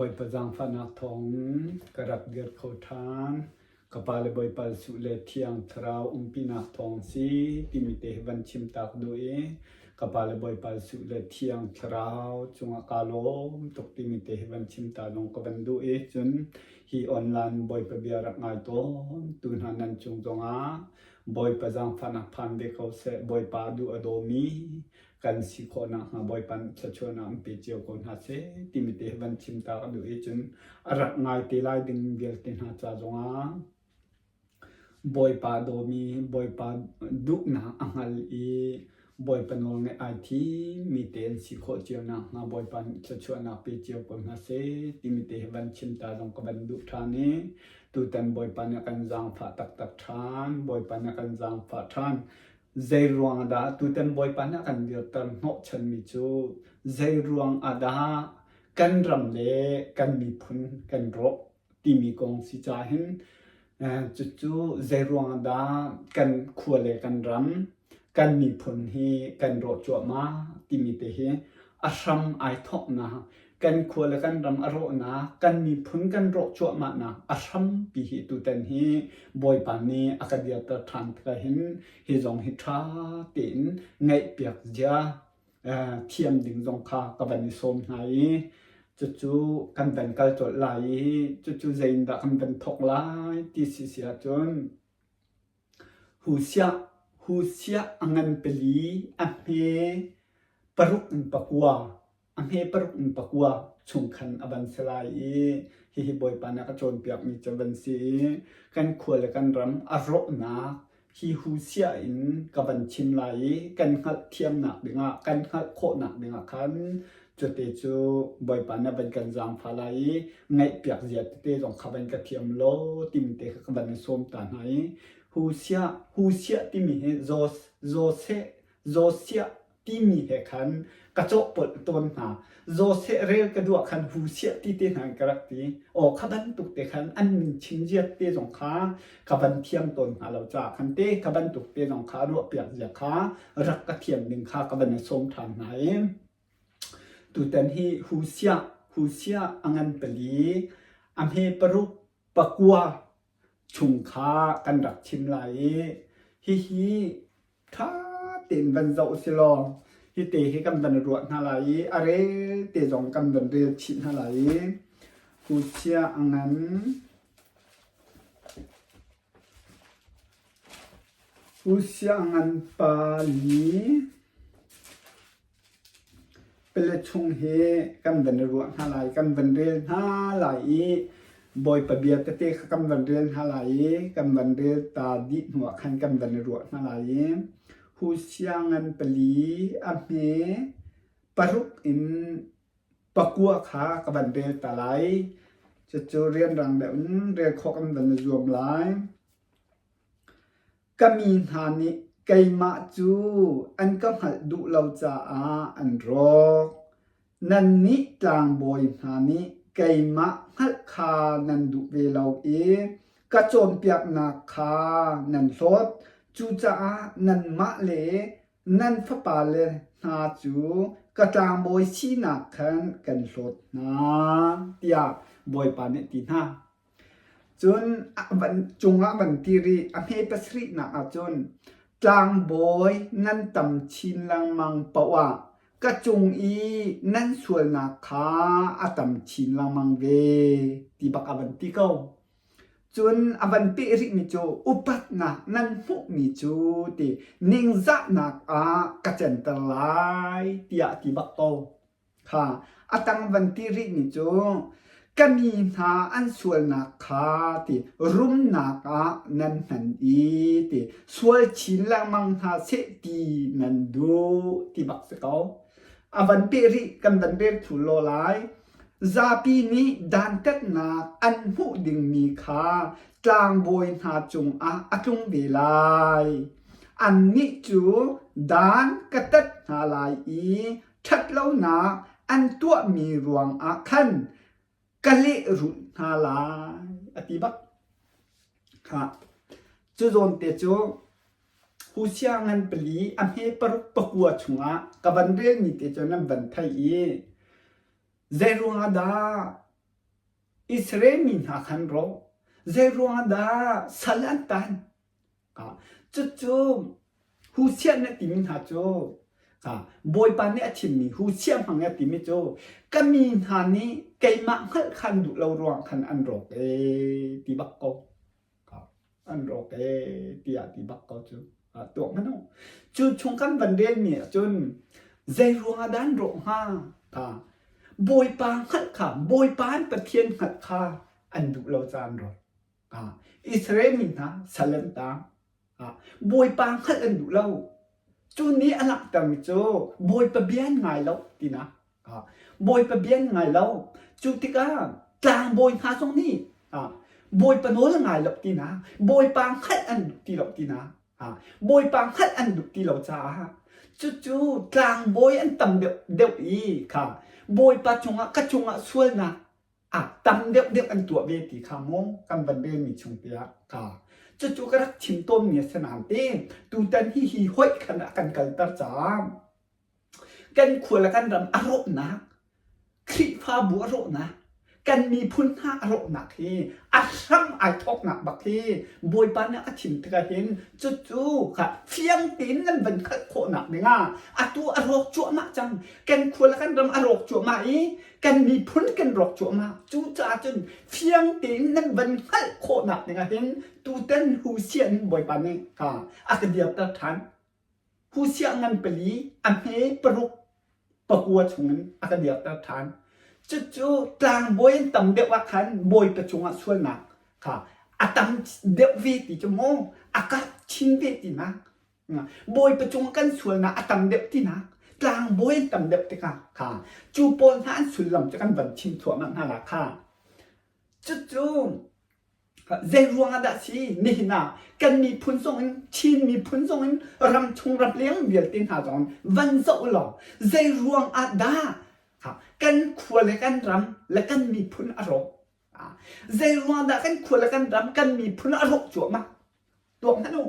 Bawipa zaangfahnak thawngin ka rak dir kho ṭhan. Ka pa le Bawipa Jesuh le Thiang Thlarau umpinak thawng si timi te hi van chim tak duh i ka pa le Bawipa Jesuh le Thiang Thlarau cungah kaa lawm tuk timi te hi van chim ta zong ka van duh i cun hi online Bawipa bia rak ngai tawn tu hna nan cung zongah Bawipa zaangfahnak phan ve ko seh. Bawipa duh a dawmi kan si khawh nakhnga Bawipa nih thluachuahnak an pe cio ko hna seh timi te hi van chim ta ka duh i cun a rak ngai te lai ding vialte hna ca zongah Bawipa dawmi Bawipa duhnak a hngal i Bawipa nawl ngaih ai thimmi te an si khawh cio nakhnga Bawipa nih thluachuahnak pe cio ko hna seh timi te hi van chim ta zong ka van duh ṭhan i tutan Bawipa nih a kan zaangfah taktak ṭhan Bawipa nih a kan zaangfah ṭhan Zeiruang dah tutan Bawipa nih a kan dirter hnawhchanmi cu zeiruang ah dah kan ram le kan miphun kan rawh timi kong si ca hin cucu zeiruang ah dah kan khua le kan ram kan miphun hi kan rawh cuahmah timi te hi a hram ai thawknak kan khua le kan ram a rawhnak kan miphun kan rawh cuahmahnak a hrampi hi tutan hi Bawipa nih a ka dirter ṭhan tikah hin hi zong hi ṭha tein ngaihpiak zia thiam ding zong kha ka van i sawm hna i cucu kan van kal colh lai i cucu zeiindah kan van thawk lai ti si si ahcun Husiah Husiah a ngan pali a hme paruk in pakua a hme paruk in pakua chung khan a van si lai i hihi Bawipa nih a ka cawnpiakmi cu van si i kan khua le kan ram a rawhnak hi Husiah in ka van chim lai i kan hngalhthiamnak dingah kan hngalh khawhnak dingah khan Cute cu Bawipa na van kan zaangfah lai i ngaihpiak zia tete zong kha van ka thiam law timi te kha ka van i sawm ta hna i Husiah Husiah timi hi Jos Joseh Josiah timi he khan ka cawhpolh tawn hna. Joseh rel ka duah khan Husiah ti te hna in ka rak ti. Aw kha bantuk te khan an min chim ziat te zong kha ka van thiam tawn hna lo caah khan te kha bantuk te zong kha ruahpiak zia kha rak ka thiam ding kha ka van i sawm ṭhan hna i Tutan hi Husiah Husiah a ngan pali, a hme paruk pakua chung kha kan rak chim lai i hihi ṭha tein van zoh si law hite hi kan van ruah hna lai i a rel te zong kan van rel chih hna lai i Husiah a ngan Husiah a ngan pali Pale chung hi kan van i ruah hna lai, kan van rel hna lai i Bawipa bia tete kha kan van rel hna lai i kan van rel ta dih hnuah khan kan van i ruah hna lai i Husia ngan pali a hme paruk in pakua kha ka van rel ta lai. Cucu rianrang deuh in rel khawh kan van i zuam lai. Ka mi hna nih keimah cu an ka hngalh duh lo caah an rawk. Nannih tlangbawi hna nih keimah hngalh kha nan duh ve lo i ka cawnpiaknak kha nan hlawt. Cucaah nanmah le nan fapale hna cu ka tlangbawi sinak khan kan hlawt hna, tiah Bawipa nih a ti hna. Cun van cungah van ti rih a hme pasarihnak ah cun tlangbawi nan tam chin lengmang paoh ah ka cung i nan sualnak kha a tam chin lengmang ve ti bak a van ti ko. Cun a van peh rihmi cu upatnak nan hmuhmi cu ti ningzahnak ah ka canter lai tiah a ti bak ko. Kha a tang van ti rihmi cu ka mi hna an sualnak kha ti rumnak ah nan hman i ti sual chin lengmang hna seh ti nan duh ti bak si ko. A van peh rih kan van rel thlu law lai. Zapi nih dantatnak an hmuh dingmi kha tlangbawi hna cungah a tlung ve lai. Annih cu dan ka tat hna lai i ṭhatlonak an tuahmi ruangah khan ka lehrulh hna lai a ti bak. Khah. Cu zawn te cu Husia ngan pali a hme paruk pakua chungah ka van relmi te cu nan van theih i zei ruangah dah? Israel mi hna khan rawh. Zeiruangah dah sal an tan? Cucu Husiah nih a timi hna cu Bawipa nih a chimmi Husiah hmang a timi cu ka mi hna nih keimah hngalh kha an duh lo ruang khan an rawk ee ti bak ko. An rawk ee tiah ti bak ko cu. Tuak hmanh u. Cu chung kan van relmi ahcun zei ruangah dah an rawh hnga? Bawipa hngalh kha Bawipa an Pathian hngalh kha an duh lo caah an rawk. Israel mi hna sal an tang. Bawipa hngalh an duh lo. Cu nih a langhtermi cu Bawipa bia an ngai lo tinak. Bawipa bia an ngai lo. Cu tikah tlangbawi hna zong nih Bawipa nawl a ngai lo tinak. Bawipa hngalh an duh ti lo tinak. Bawipa hngalh an duh ti lo caah cucu tlangbawi an tam deuh deuh i kha Bawipa cungah ka cungah sualnak ah tam deuhdeuh an tuah ve ti kha maw kan van relmi chung tiah ka cucu ka rak chim tawnmi a si nain te tutan hi hi hoih khan a kan kalter caah kan khua le kan ram a rawhnak Khrihfabu a rawhnak kan miphun hna a rawhnak hi a hram ai thawknak bak hi Bawipa nih a chim tikah hin cucu kha fiang tein nan van hngalh khawhnak dingah atu a rawk cuahmah cang kan khua le kan ram a rawk cuahmah i kan miphun kan rawk cuahmah. Cucaah cun fiang tein nan van hngalh khawhnak dingah hin tutan Husiah nih Bawipa nih kha a ka dirter ṭhan. Husiah ngan pali a hme paruk pakua chungin a ka dirter ṭhan. Cucu tlangbawi an tam deuh ah khan Bawipa cungah sualnak kha a tam deuh ve ti cu maw a karh chin ve tinak Bawipa cung kan sualnak a tam deuh tinak tlangbawi an tam deuh tikah kha cu pawl hna an sullam cu kan van chim thluahmah hna la kha. Cucu zei ruang ah dah si nihin ah kan miphun zong in Chin miphun zong in ramchung ramleng vialte hna zong in van zoh law zei ruang ah dah kan khua le kan ram le kan miphun a rawk zei ruang dah kan khua le kan ram kan miphun a rawk cuahmah tuak hmanh u.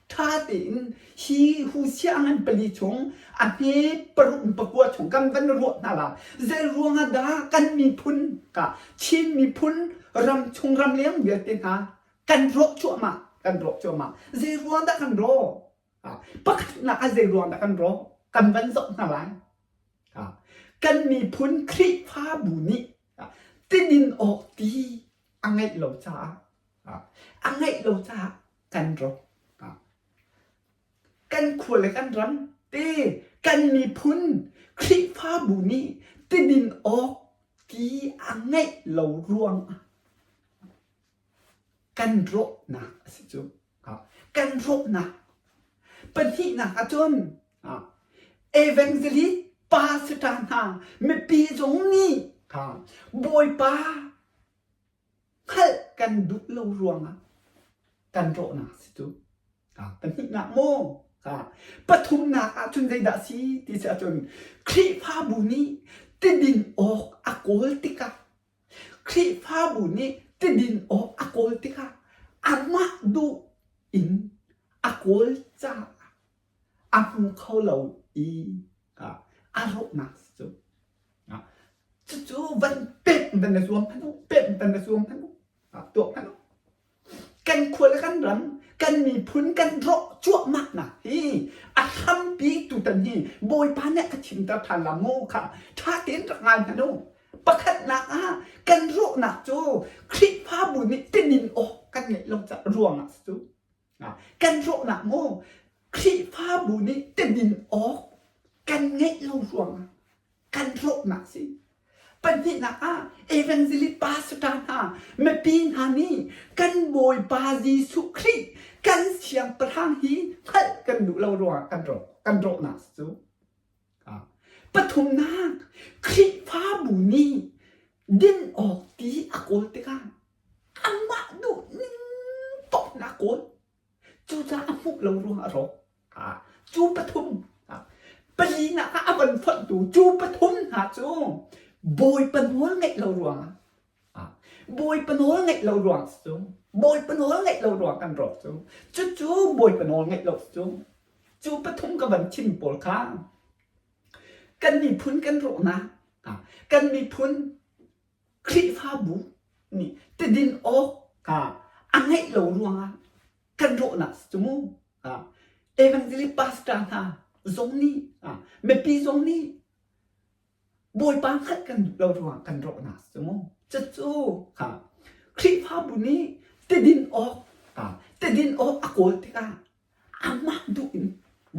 Ṭha tein hi Husiah ngan pali chung a hme paruk in pakua chung kan van ruah hna la. Zei ruangah dah kan miphun ka Chin miphun ram chung ramleng vialte hna kan rawh cuahmah kan rawh cuahmah. Zei ruang dah kan rawh? Pakhatnak ah zei ruang dah kan rawh? Kan van zoh hna lai. Kan miphun Khrihfabu nih tidin awk ti a ngeih lo caah a ngeih lo caah kan rawk. Kan khua le kan ram te kan miphun Khrihfabu nih tidin awk ti a ngeih lo ruangah kan rawhnak a si cu. Kan rawhnak. Pahnihnak ahcun evangelist pastor hna mipi zong nih Bawipa hngalh kan duh lo ruangah kan rawhnak si cu. Pahnihnak maw? Pathumnak ahcun zeidah si ti si ahcun Khrihfabu nih tidin awk a kawl tikah Khrihfabu nih tidin awk a kawl tikah amah duh in a kawl caah a hmu kho lo i a rawhnak si cu. Cucu van pemh van na zuam hmanh u, pemh van na zuam hmanh u, tuah hmanh u. Kan khua le kan ram, kan miphun kan rawh cuahmah nak hi a hrampi tutan hi Bawipa nih a ka chimter ṭhan la mu kha ṭha tein rak ngai hmanh u. Pakhatnak ah kan rawhnak cu Khrihfabu nih tinin awk kan ngeih lo caah ruangah si cu. Kan rawhnak mu Khrihfabu nih tinin awk kan ngeih lo ruangah kan rawhnak si. Pahnihnak ah evangelist pastor hna mipi hna nih kan Bawipa Jesuh Khrih kan siangpahrang hi hngalh kan duh lo ruangah kan rawk kan rawhnak si cu. Pathumnak Khrihfabu nih din awk ti a kawl tikah amah duh ning paoh in a kawl. Cucaah a hmuh lo ruangah a rawk. Cu pathum palinak ah a van fonhtu cu pathum hna cu Bawipa nawl ngeih lo ruangah Bawipa nawl ngeih lo ruang cu Bawipa nawl ngeih lo ruang kan rawk cu cucu Bawipa nawl ngeih lo cu cu pathum ka van chim pawl kha kan miphun kan rawhnak kan miphun. Khrihfabu nih tidin awk a ngeih lo ruangah kan rawhnak si cu mu. Evangelist pastor hna zong nih mipi zong nih Bawipa hngalh kan duh lo ruangah kan rawhnak si cu mu. Cucu Khrihfabu nih tidin awk tidin awk a kawl tikah amah duh in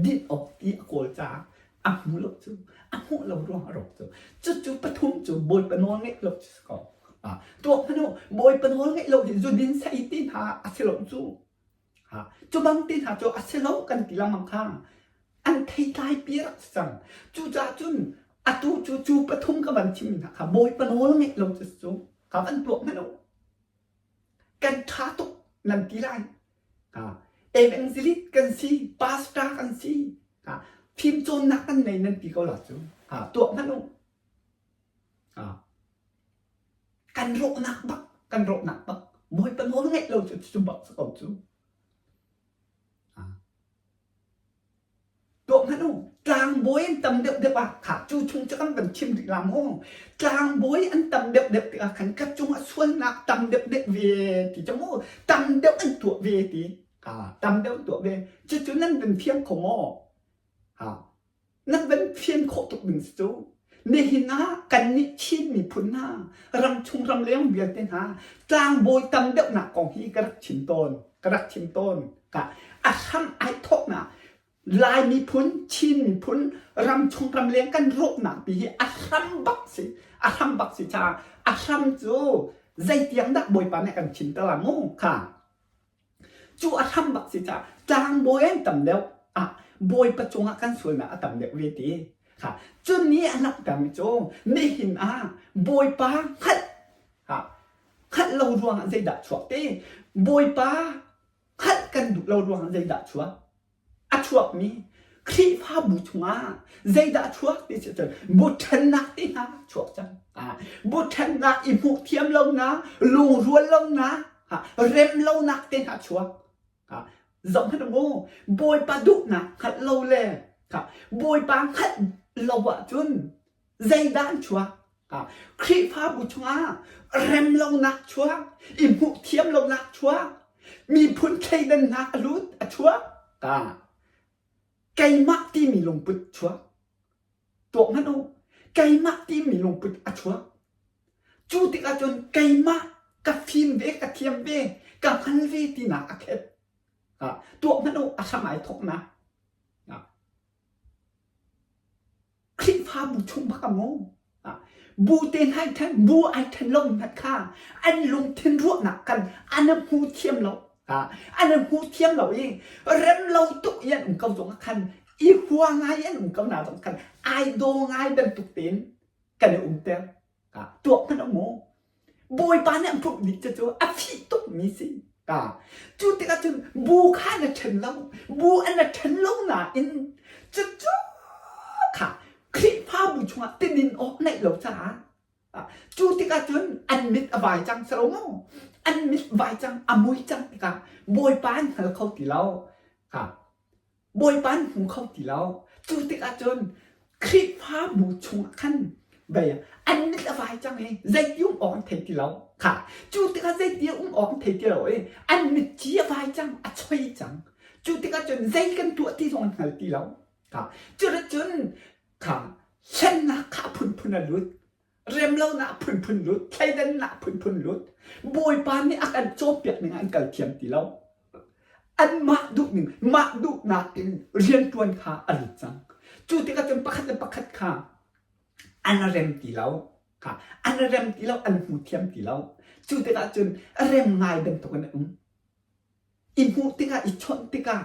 din awk ti a kawl caah a hmu lo cu a hmuh lo ruang a rawk cu cucu pathum cu Bawipa nawl ngeih lo cu si ko. Tuak hmanh u Bawipa nawl ngeih lo hi zudin saei ti hna a si lo cu. Cu bang ti hna cu a si lo kan ti lengmang kha an theitlai pi rak si cang. Cucaah cun atu cu cu pathum ka van chimmi hna kha Bawipa nawl ngeih lo cu si cu ka van tuak hmanh u. Kan ṭha tuk nan ti lai. Evangelist kan si, pastor kan si, fimcawnnak kan nei nan ti ko la cu. Tuah hmanh u. Kan rawhnak bak, kan rawhnak bak. Bawipa nawl ngeih lo cu cu bak si ko cu. Tuah hmanh u, tlangbawi an tam deuhdeuh ah kha cu chung cu kan van chim rih la maw? Tlangbawi an tam deuhdeuh tikah khan ka cungah sualnak tam deuhdeuh ve ti cu mu, tam deuh an tuah ve ti. Tam deuh an tuah ve. Cucu nan van fiang kho maw? Ha. Nan van fian khawh tuk ding si cu. Nihin ah kannih Chin miphun hna, ramchung ramleng vialte hna, tlangbawi tam deuhnak kong hi ka rak chim tawn. Ka rak chim tawn. Ka a hram ai thawknak Lai miphun, Chin miphun, ramchung ramleng kan rawhnak pi hi a hram bak si. A hram bak si caah a hram cu zeitiang dah Bawipa nih kan chim te la mu kha. Cu a hram bak si caah tlangbawi an tam deuh ah Bawipa cungah kan sualnak a tam deuh ve ti. Kha cu ni a langhtermi cu nihin ah Bawipa hngalh ha hngalh lo ruangah zeidah chuak ti Bawipa hngalh kan duh lo ruangah zeidah chuak? A chuakmi Khrihfabu chungah zeidah a chuak ti si cun bu ṭhennak ti hna chuak cang. Bu ṭhennak i hmuh thiam lonak, lungrual lonak, rem lonak te hna chuak. Zoh hmanh mu, Bawipa duhnak hngalh lo le Bawipa hngalh lo ahcun Zeidah an chuak? Khrihfabu chungah remlonak chuak, i hmuh thiam lonak chuak, miphun thleidannak a lut a chuak. Keimah timi lungput chuak. Tuak hmanh u. Keimah timi lungput a chuak. Cu tikah cun keimah ka fim ve, ka thiam ve, ka hngal ve tinak a khet. Tuak hmanh u, a hram ai thawknak. Khrihfabu chung bak a mu. Bu te hna i ṭhen, bu ai ṭhen lo hmanh kha an lungthin ruahnak kan an hmu thiam lo. An hmu thiam lo i rem lo tuk i an um ko zong ah khan i hua ngai an um ko na zong khan ai daw ngai bantuk tein kan i umter. Tuak hmanh a mu. Bawipa nih an phurh dih cu a fih tukmi si. Ka. Cu tikah cun bu kha na ṭhen lo. Bu an na ṭhen lo nain cucu kha Khrihfabu chungah tinin awk neih lo caah cu tikah cun an mit a vai cang si lo maw? An mit vai cang, a mui cang tikah Bawipa an hngal kho ti lo. Ka. Bawipa an hmu kho ti lo. Cu tikah cun Khrihfabu chungah khan vei an mit a vai cang i zeiti um awk an thei ti lo. Kha cu tikah zeiti um awk an thei ti lo i an mitci a vai cang, a choi cang. Cu tikah cun zei kan tuah ti zong an hngal ti lo. Kha cuticun kha hlennak kha a phunphun a lut. Remlonak phunphun lut, thleidannak phunphun lut. Bawipa nih a kan cawnpiak ning ah an kal thiam ti lo. Anmah duhning, mah duhnak in rianṭuan kha a lut cang. Cu tikah cun pakhat le pakhat kha an rem ti lo. Kha an rem ti lo, an hmu thiam ti lo. Cu tikah cun rem ngai bantukin a um. I hmuh tikah, i chawnh tikah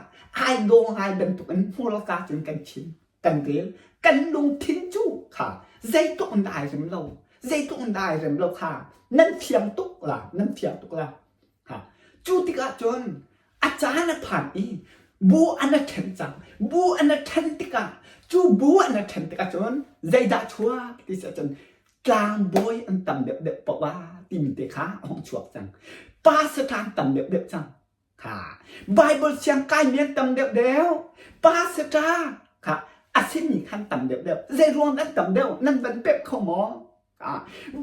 ai daw ngai bantuk in hmurka cun kan chim, kan rel. Kan lungthin cu kha zeitluk in dah ai rem lo, zeitluk in dah ai rem lo kha nan fiang tuk la, nan fiang tuk la. Ha. Cu tikah cun a caan a phan i bu an a ṭhen cang. Bu an a ṭhen tikah cu bu an a ṭhen tikah cun zeidah chuak ti si ahcun tlangbawi an tam deuhdeuh paoh ah timi te kha a hung chuak cang. Pa satan tam deuhdeuh cang. Kha Bible siang kaimi an tam deuhdeuh. Pa sata kha a simi khan tam deuhdeuh. Zei ruang an tam deuh nan van pemh kho maw?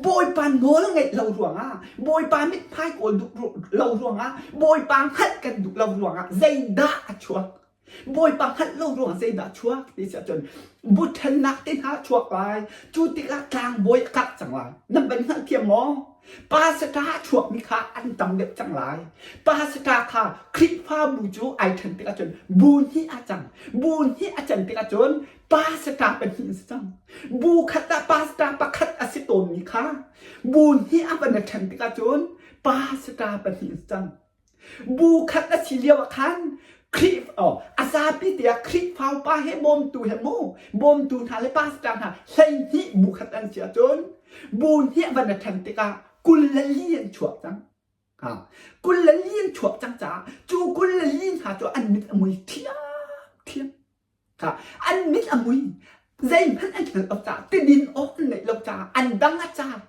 Bawipa nawl ngeih lo ruangah, Bawipa mithmai kawl duh lo ruangah, Bawipa hngalh kan duh lo ruangah zeidah a chuak? Bawipa hngalh lo ruangah zeidah a chuak ti si ahcun buthennak te hna a chuak lai. Cu tikah tlangbawi a karh cang lai. Nan van hngalhthiam maw? Pastor a chuakmi kha an tam deuh cang lai. Pastor kha Khrihfabu cu ai ṭhen tikah cun bu hnih a cang. Bu hnih a can tikah cun pastor pahnih an si cang. Bu khat ah pastor pakhat a si tawnmi kha bu hnih a van i ṭhen tikah cun pastor pahnih an si cang. Bu khat a si lio ah khan Khrih oh, a zapi tiah Khrihfa upa he bawmtu he mu bawmtu hna le pastor hna 12 bu khat an si ahcun bu hnih a van i ṭhen tikah 24 an chuak cang. Ha, 24 an chuak cang caah cu 24 hna cu an mit a mui ṭhiamṭhiam. An mit a mui. Zeihmanh an hngalh lo caah tidin awk an neih lo caah an dang a car.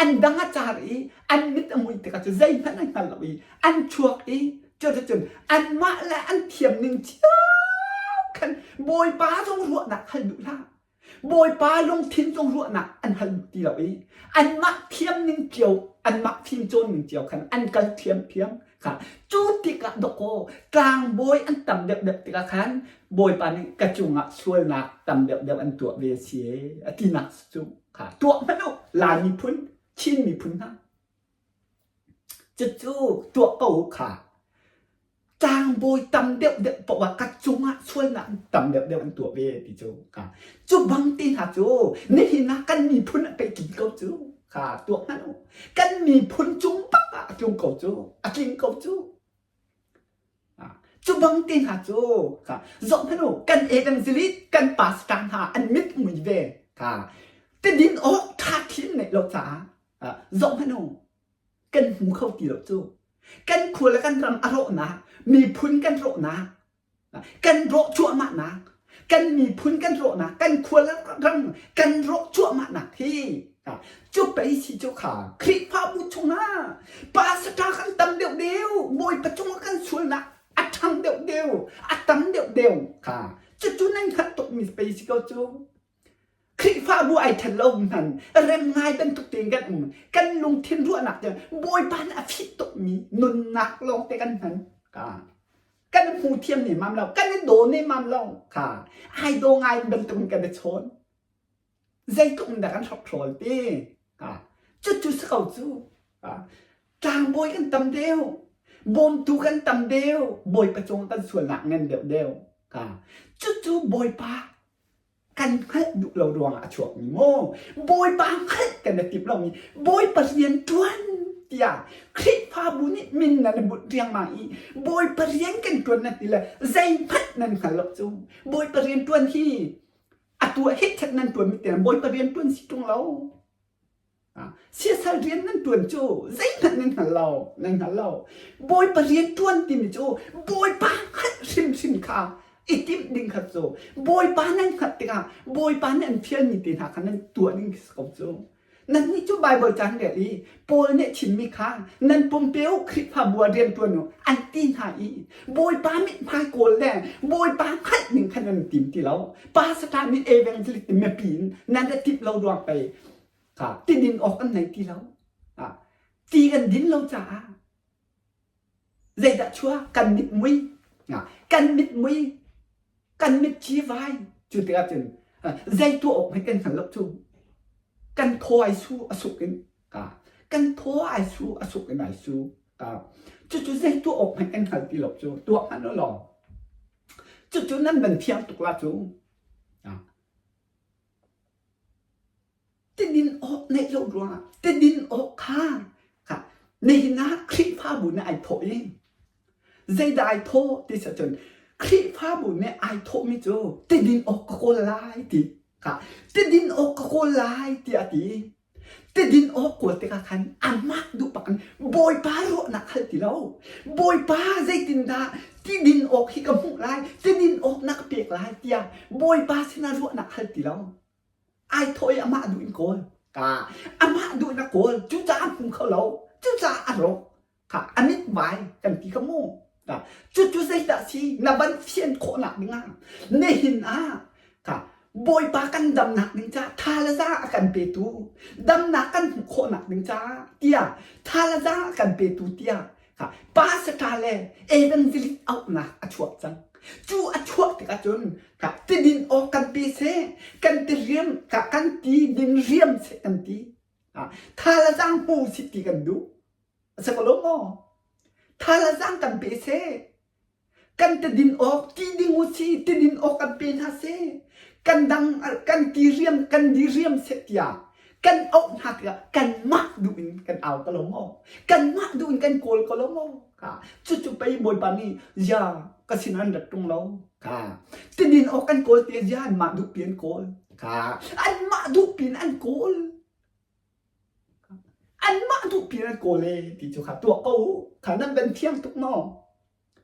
An dang a car i an mit a mui tikah cu zeihmanh an hngal lo i an chuak i cuticun anmah le an thiam ning cio khan Bawipa zong ruahnak hal duh hlah. Bawipa lungthin cung ruahnak an hal duh ti lo i anmah thiam ning cio anmah fimcawn ning cio khan an kal thiamthiam kha cu tikah dawkaw tlangbawi an tam deuhdeuh tikah khan Bawipa nih ka cungah sualnak tam deuhdeuh an tuah ve si e a tinak cu kha tuah hmanh u Lai miphun Chin miphun hna Cucu tuah ko u kha. Tlangbawi tam deuhdeuh paoh ah ka cungah sualnak tam deuhdeuh an tuah ve ti cu. Kha. Cu bang te hna cu nihin ah kan miphun ah pei tling ko cu. Kha tuah hmanh u. Kan miphun cung bak ah a tlung ko cu. A tling ko cu. Cu bang te hna cu kha zoh hmanh u kan evangelist kan pastor hna an mit mui ve. Kha tidin awk ṭha thin neih lo caah zoh hmanh u kan hmu kho ti lo cu kan khua le kan ram a rawhnak miphun kan rawhnak kan rawh cuahmahnak kan miphun kan rawhnak kan khua le ram kan rawh cuahmahnak hi cu pei si cu kha Khrihfabu chungah pastor kan tam deuh deuh Bawipa cungah kan sualnak a ṭhang deuh deuh a tam deuh deuh kha cucu nan hngalh tukmi pei si ko cu Khrihfabu ai ṭhen lo hmanh rem ngai bantuk tein kan um. Kan lungthin ruahnak cu Bawipa nih a fih tukmi nunnak lawngte kan hman. Ka kan hmu thiam nemam lo, kan i daw nemam lo. Kha ai daw ngai bantuk in kan i chawn. Zeitluk in dah kan hrokhrol ti. Ka cucu si ko cu. Ka tlangbawi kan tam deuh. Bawmtu kan tam deuh. Bawipa cung kan sualnak ngan deuh deuh. Ka cucu Bawipa kan hngalh duh lo ruangah a chuakmi maw Bawipa hngalh kan i timh lomi Bawipa rian ṭuan tiah Khrihfabu nih min nan i bunh riangmang i Bawipa rian kan ṭuan nan ti le zeihmanh nan hngal lo cu Bawipa rian ṭuan hi a tuah hit nan ṭuan mi tiang Bawipa rian ṭuan si ṭung lo Siasal rian nan ṭuan cu zeihmanh nan hngal lo, nan hngal lo. Bawipa rian ṭuan timi cu Bawipa hngalh hrimhrim kha i timh ding kha cu Bawipa nan hngalh tikah Bawipa nih an fialmi te hna kha nan tuah ding si ko cu. Nannih cu Baibal caan rel i Paul nih a chimmi kha nan pumpe u Khrihfabu ah rian ṭuan u an ti hna i Bawipa mithmai kawl le Bawipa hngalh ning kha nan tim ti lo. Pastor nih evangelist mipi in nan ra timh lo ruang pei Kha tidin awk an nei ti lo. Ti kan din lo caah zeidah chuak kan mit mui kan mit mui kan mit civai cu tikah cun zei tuah awk hmanh kan hngal lo cu kan thaw ai su a suk in ka kan thaw ai su a suk in ai su ka cucu zei tuah awk hmanh kan hngal ti lo cu tuah hmanh u law cucu nan van thiam tuk la cu Tidin awk neih lo ruangah tidin awk kha kha nihin ah Khrihfabu nih ai thawh i zeidah ai thawh ti si ahcun Khrihfabu nih ai thawhmi cu tidin awk ka kawl lai ti kha tidin awk ka kawl lai tiah a ti. Tidin awk kawl tikah khan amah duh bak in Bawipa ruahnak hal ti lo. Bawipa zeitindah tidin awk hi ka hmuh lai, tidin awk na ka pek lai tiah Bawipa sinah ruahnak hal ti lo. Ai thawh i amah duh in kawl. Ka amah duh in a kawl. Cucaah a hmu kho lo. Cucaah a rawk. Kha a mit vai kan ti kha mu. Ka cucu zeidah si na van fian khawhnak dingah nihin ah ka Bawipa kan damnak ding caah tha le za a kan petu, damnak kan hmuh khawhnak ding caah tiah tha le za a kan petu tiah pastor le evangelist auhnak a chuak cang. Cu a chuah tikah cun tidin awk kan pe seh, kan ti riam, kan ti din riam seh kan ti. Tha le zang hmu sih ti kan duh. A si ko lo maw? Tha le zang kan pe seh. Kan ti din awk ti ding u si ti din awk kan pe hna seh. Kan dang kan ti riam kan di riam seh tiah kan auh hna tikah kanmah duh in kan au ko lo maw? Kanmah duh in kan kawl ko lo maw? Ka cucu pei Bawipa nih zia ka sin an rat ṭung lo. Ka tidin awk kan kawl te zia anmah duh pi an kawl. Ka anmah duh pi in an kawl. Anmah duh pi in an kawl e ti cu kha tuah ko u. Kha nan van thiang tuk maw?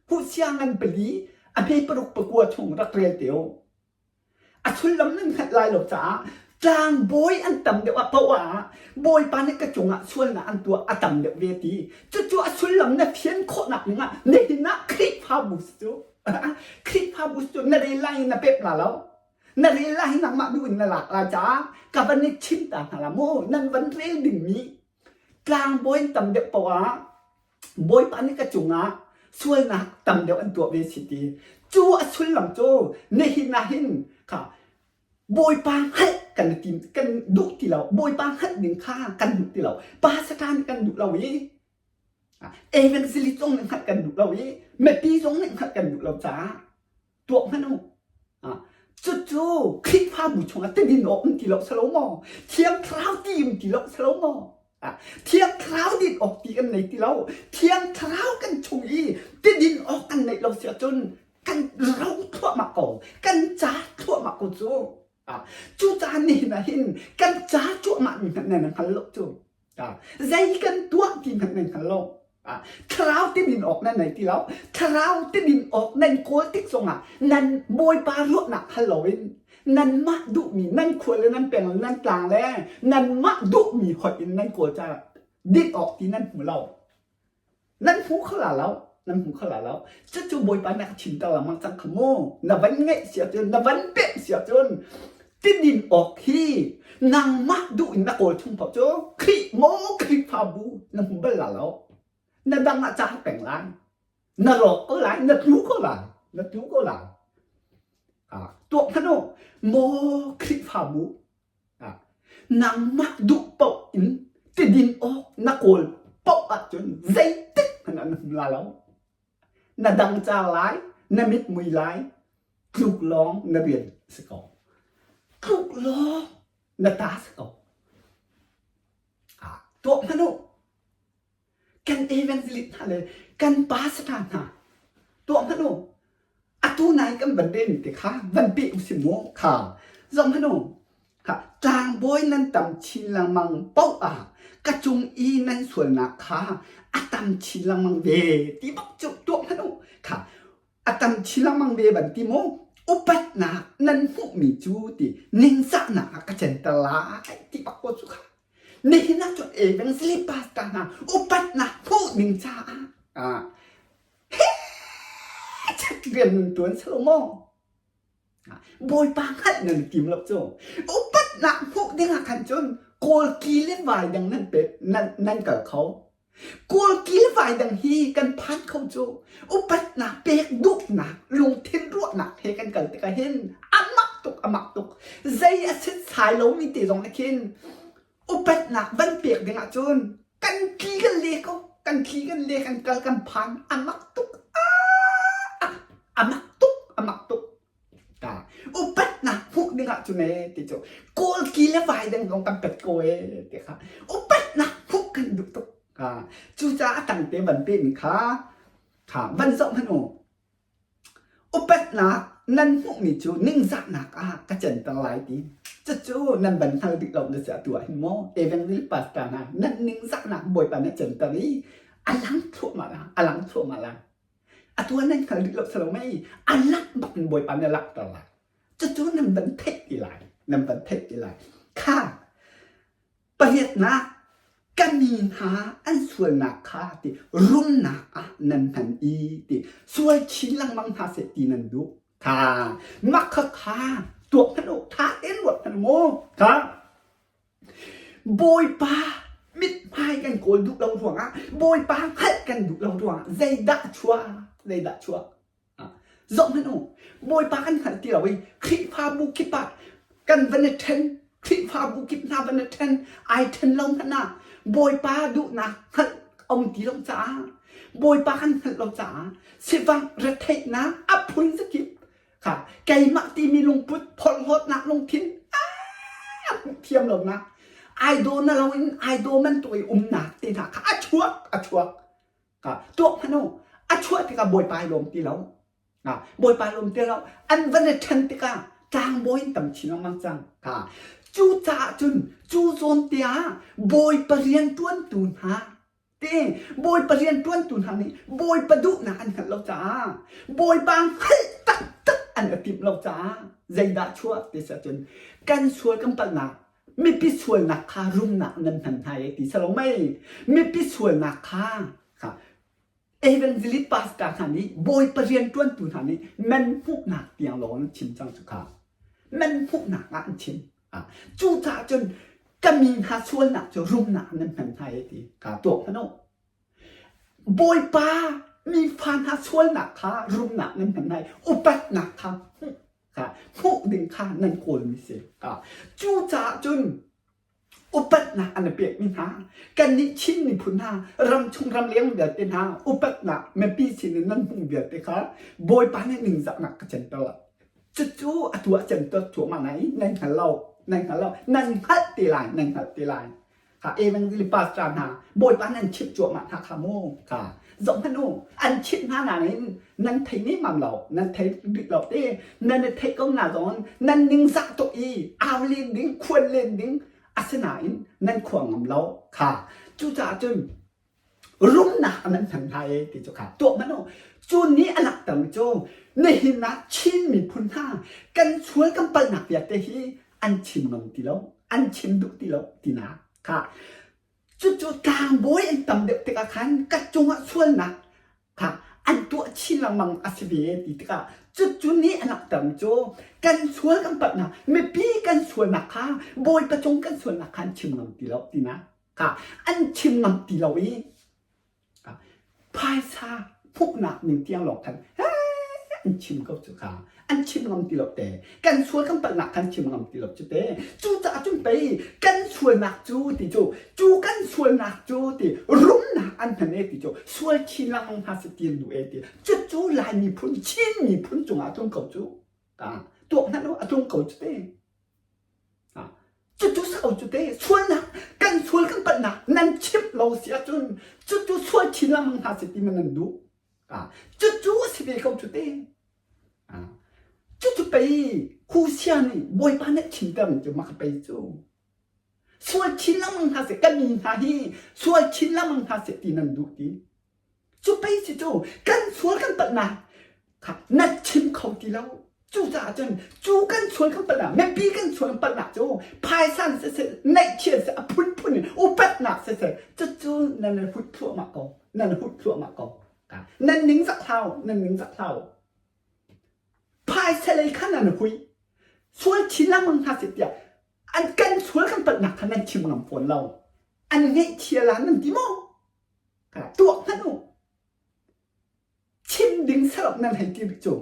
Huhsia ngan pali a hme paruk pakua chung rak rel te u. A sullam nan hngalh lai lo caah tlangbawi an tam deuh ah poah ah Bawipa nih ka cungah sualnak an tuah a tam deuh ve ti. Cucu a sullam na fian khawhnak dingah nihin ah Khrihfabu cu Khrihfabu cu na rel lai in na pep la lo. Na rel lai hi nangmah duh in na lak lai caah ka van i chim ta hna la mu nan van rel dingmi tlangbawi an tam deuh poah ah Bawipa nih ka cungah sualnak tam deuh an tuah ve si ti. Cu a sullam cu nihin ah hin kha Bawipa hngalh kan tim kan duh ti lo. Bawipa hngalh ding kha kan duh ti lo. Pa Satan kan duh lo i evangelist zong nih hngalh kan duh lo i mipi zong nih hngalh kan duh lo caah tuah hmanh u. Cucu Khrihfabu chungah tidin awk um ti lo si lo maw? Thiang Thlarau ti um ti lo si lo maw? Thiang Thlarau din awk ti kan nei ti lo. Thiang Thlarau kan chung i tidin awk kan neih lo si ahcun kan ro thluahmah ko. Kan ca thluahmah ko cu. Cucaah nihin ah hin kan ca cuahmah mi hmanh nan hngal lo cu. Zei kan tuah ti hmanh nan hngal lo. Thlarau tidin awk nan nei ti lo. Thlarau tidin awk nan kawl tik zongah nan Bawipa ruahnak hal loin nanmah duhmi nan khua le nan peng le nan tlang le nanmah duhmi hoih in nan kawl caah din awk ti nan hmu lo. Nan hmu kho la lo. Nan hmu kho la lo. Cucu Bawipa nih a ka chimter lengmang cang kha mu. Na van ngeih si ahcun, na van pemh si ahcun tidin awk hi nangmah duh in na kawl chung paoh cu Khrih maw Khrihfabu na hmu bal la lo. Na dang ah ca peng lai. Na rawk ko lai, na tlu ko lai, na tlu ko lai. Ah, tuak hmanh u, maw Khrihfabu Nangmah duh paoh in tidin awk na kawl paoh ahcun zeitik hmanh ah na hmu la lo. Na dangcar lai, na mithmui lai, tluk lawng na rian si ko. Tluk lawng na ta si ko. Tuah hmanh u. Kan evangelist hna le kan pastor hna tuah hmanh u. Atu nai kan van rel te kha van pe u si mu kha zoh hmanh u. Kha tlangbawi nan tam chin lengmang paoh ah ka cung i nan sualnak kha a tam chin lengmang ve ti bak cu tuah hmanh u. Kha a tam chin lengmang ve ban ti mu upatnak nan hmuhmi cu ti ningzahnak ah ka center lai ti bak ko cu kha Nihin ah cun evangelist pastor hna upatnak hmuh ding caah he rian nan tuan selo maw? Bawipa hngalh nan tim lo cu. Upatnak hmuh ding ah khan cun kawl ki le vai dang nan pe nan nan kal kho. Kawl ki le vai dang hi kan phan kho cu. Upatnak pek duhnak lungthin ruahnak he kan kal tikah hin amak tuk amak tuk. Zei a sit sai lomi te zong nih khin upatnak van pek ding ahcun kan tli kan le ko kan tli kan le kan kal kan phan amak tuk amak tuk amak tuk upatnak hmuh ding ahcun e ti cu kawl ki le vai ding zong kan pet ko e ti kha upatnak hmuh kan duh tuk cucaah a tang te van pe mi kha kha van zoh hmanh u Upatnak nan hmuhmi cu ningzahnak ah ka canter lai ti. Cucu nan van hngal dih lo na si atu ah hin maw Evangelist pastor hna nan ningzahnak Bawipa nih a canter i a lang thluahmah la, a lang thluahmah la. Atu ah nan hngal dih lo si lo mei, a lak bak in Bawipa nih a langhter lai. Cucu nan van theih ti lai, nan van theih ti lai. Kha Pariatnak, ka mi hna an sualnak kha ti rumnak ah nan hman i ti sual chin lengmang hna seh ti nan duh. Kha mah kha kha Tuak hmanh u, ṭha tein ruat hmanh u mu. Kha Bawipa mithmai kan kawl duh lo ruangah Bawipa hngalh kan duh lo ruangah zeidah a chuah? Zeidah a chuah? Zoh hmanh u, Bawipa kan hngalh ti lo i Khrihfabu kip ah kan van i ṭhen, Khrihfabu kip hna van i ṭhen, ai ṭhen lo hmanh ah Bawipa duhnak hngalh a um ti lo caah Bawipa kan hngalh lo caah sivangh retheihnak a phun zakip kha keimah timi lungput phorhlawtnak lungthin aa hmuh thiam lonak ai daw na lo in ai daw man tu i umnak te hna kha a chuak a chuak ka tuak hmanh u a chuah tikah bawipa ai lawm ti lo bawipa lawm ti lo an van i ṭhen tikah tlangbawi in tam chin lengmang cang ka cu caah cun cu zawn te ah bawipa rian ṭuantu hna Ti Bawipa rianṭuantu hna nih Bawipa duhnak an hngalh lo caah Bawipa hngalh taktak an i timh lo caah zeidah chuah ti si ahcun kan sual kan palhnak mipi sualnak kha rumnak nan hman hna e ti si lo mei mipi sualnak kha kha evangelist pastor hna nih Bawipa rianṭuantu hna nih nan hmuhnak tiang lawng an chim cang cu kha nan hmuhnak ah an chim Cucaah cun ka mi hna sualnak cu rumnak nan hman hna e ti kaa tuak hmanh u. Bawipa mifa hna sualnak kha rumnak nan hman hna i upatnak kha hmuh kha hmuh ding kha nan kawlmi si. Cucaah cun upatnak an i pekmi hna kannih Chin miphun hna ramchung ramleng vialte hna upatnak mipi sinin nan hmuh vialte kha Bawipa nih ningzahnak ka canter lai. Cucu a tuah cem tuah cuahmah lai nan hngal lo nan hngal lo nan hngalh te lai nan hngalh te lai kha evangelist pastor hna bawipa nan chimh cuahmah hna kha mu kha zoh hmanh u an chimh hna nain nan thei nemam lo nan thei rih lo te nan i theih ko na zong nan ningzah tuk i au len ding khuan len ding asinain nan khuang ngam lo kha cucaah cun rumnak an an hman hna e ti cu kha tuah hmanh u cu nih a langhter mi cu nihin ah Chin miphun hna kan sual kan palhnak vialte hi an chim ngam ti lo an chim duh ti lo tinak kha cucu tlangbawi an tam deuh tikah khan ka cungah sualnak kha an tuah chin lengmang a si ve ti tikah cucu nih a langhter mi cu kan sual kan palhnak mipi kan sualnak kha Bawipa cung kan sualnak kha an chim ngam ti lo tinak kha an chim ngam ti lo i phaisa hmuhnak ning tiang lawng khan an chim ko cu kha an chim ngam ti lo te kan sual kan palhnak kan chim ngam ti lo cu te cucaah cun pei kan sualnak cu ti cu cu kan sualnak cu ti rumnak an hman e ti cu sual chin lengmang hna si ti nu e ti cucu Lai miphun Chin miphun cungah tlung ko cu tuak hmanh a tlung ko cu te Cucu sau cu te sualnak kan sual kan palhnak nan chimh lo si ahcun cucu sual chin lengmang hna seh ti man nan duh. Cucu a si ve ko cu te. Cucu pei Husia nih Bawipa nih chimter mi cu mah pei cu. Sual chin lengmang hna seh kan mi hna hi sual chin lengmang hna seh ti nan duh ti. Cu pei si cu kan sual kan palhnak kha na chim kho ti lo. Cucaah cun cu kan sual kan palhnak mipi kan sual kan palhnak cu phaisa in siseh neihchiat siseh a phunphun in upatnak siseh cucu nan hut thluahmah ko nan hut thluahmah ko nan ningzak hlau nan ningzak hlau phaisa lei kha nan hui sual chin lengmang hna seh tiah an kan sual kan palhnak kha nan chim ngam fawn lo an ngeihchia la nan ti maw Tuah hmanh u. Chim ding sarok nan hei ti rih cu.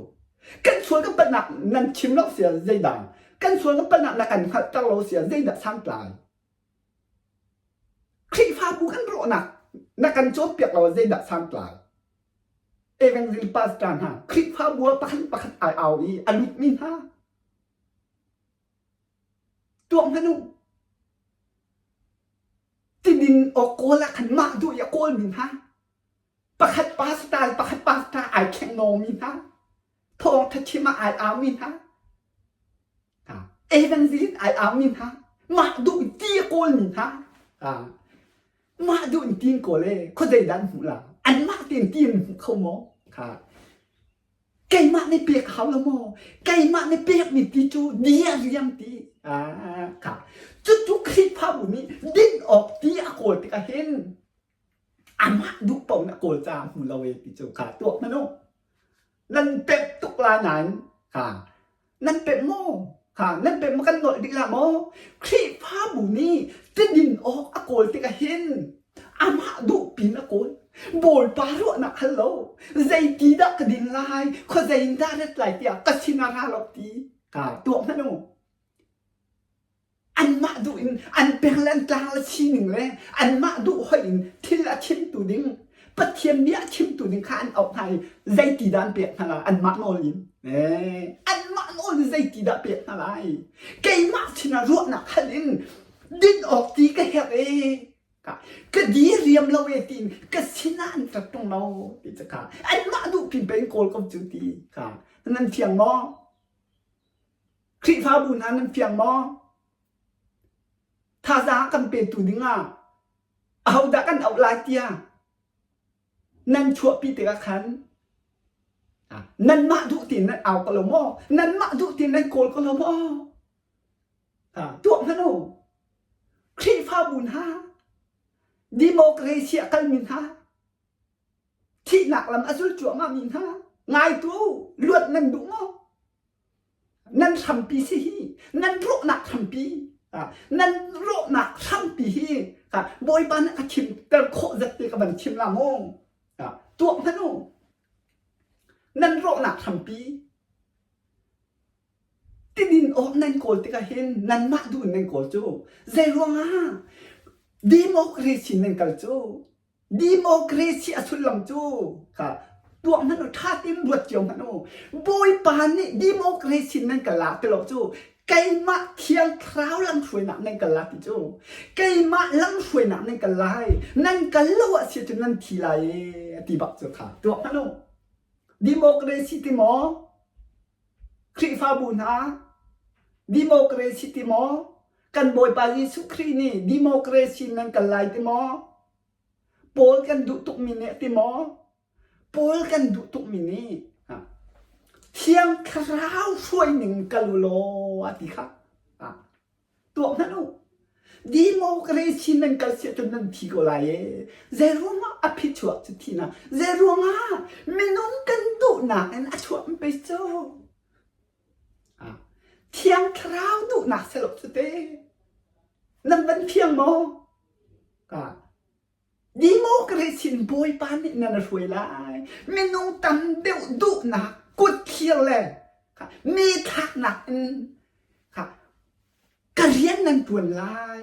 Kan sual kan palhnak nan chim lo sia zeidah? Kan sual kan palhnak na kan hngalhter lo sia zeidah santlai? Khrihfabu kan rawhnak na kan cawnpiak lo zeidah santlai? Evangel pastor hna Khrihfabu ah pakhat pakhat ai au i a lutmi hna tuah hmanh u. Tidin awk kawl ah khan mah duh i a kawlmi hna pakhat pastor pakhat pastor ai kheng nawngmi hna thawngtha chim ah ai aumi hna evangelist ai aumi hna mah duh i ti a kawlmi hna mah duh in ti in kawl e khuazei dah an hmuh la anmah tein ti in hmu kho maw kha Keimah nih pek hau lo maw? Keimah nih pekmi ti cu dia riam ti. Ah, kha. Cucu Khrihfabu nih din awk ti a kawl tikah hin amah duh paoh in a kawl caah hmu lo e ti cu kha tuak hmanh u. Nan pemh tuk la nain kha nan pemh maw? Ha nan pemh kan nolh dih la maw? Khrihfabu nih tidin awk a kawl tikah hin amah duh pin a kawl. Bawipa ruahnak hal lo. Zeiti dah ka din lai, khuazei in dah rat lai tiah ka sin ah ra lo ti ka tuah hmanh u. Anmah duh in an peng le an tlang le sining le anmah duh hoih in thil a chimtu ding Pathian bia a chimtu ding kha an auh hna i zeiti dah an pek hna lai anmah nawl in eh anmah nawl in zeiti dah pek hna lai keimah sinah ruahnak hal in din awk ti ka herh e ka ka di riam lo e tiin ka sinah an ṭat ṭung lo ti cu kha anmah duh pin pe in kawl ko cu ti kha nan fiang maw Khrihfabu hna nan fiang maw? Thazaang kan petu dingah ahodah kan auh lai tiah nan chuahpi tikah khan nanmah duh tiin nan au ko lo maw? Nanmah duh tiin nan kawl ko lo maw? Tuah hmanh u. Khrihfabu hna, democracy a kalmi hna, thihnak lam a zul cuahmahmi hna, ngaitu luat nan duh maw? Nan hrampi si hi nan rawhnak hrampi nan rawhnak hrampi hi Bawipa nih a chimter khawh zat te ka van chim la maw tuah hmanh u nan rawhnak hrampi tinin awk nan kawl tikah hin nanmah duh in nan kawl cu zei ruangah democracy nan kal cu Democracy a sullam cu kha tuah hmanh u ṭha tein ruat cio hmanh u. Bawipa nih democracy nan ka lak ti lo cu keimah Thiang Thlarau lamhruainak nan ka lak ti cu keimah lamhruainak nan ka lai nan kal lo ah si cun nan thi lai e ti bak cu kha tuah hmanh u. Democracy ti maw Khrihfabu hna democracy ti maw kan Bawipa Jesuh Khrih nih democracy nan kal lai ti maw Paul kan duh tukmi nih ti maw? Paul kan duh tukmi nih Thiang Thlarau hruai ning kal u law a ti kha. Tuah hmanh u. Democracy nan kal siah cun nan thi ko lai e. Zei ruangah a phichuak cu thihnak? Zei ruangah minung kan duhnak in a chuah pe cu? Thiang Thlarau duhnak selok cu te. Nan van fiang maw? Democracy in Bawipa nih nan hruai lai. Minung tam deuh duhnak kut thlir le mi thlaknak in ka rian nan tuan lai.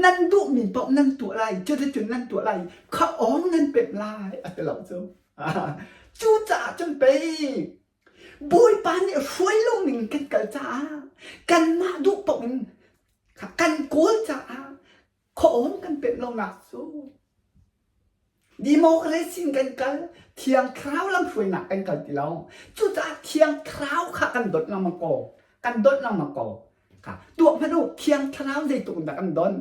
Nan duhmi paoh nan tuah lai. Cuticun nan tuah lai. Kha awng nan pemh lai. A ti lo cu. Cucaah cun pei Bawipa nih hruai lo ning kan kal caah kanmah duh paoh in kan kawl caah khuaawm kan pemh lonak cu democracy in kan kal thiang thlarau lamhruainak kan kal ti lo cucaah thiang thlarau kha kan dawt lengmang ko kan dawt lengmang ko kha tuah hmanh u thiang thlarau zeitluk in dah kan don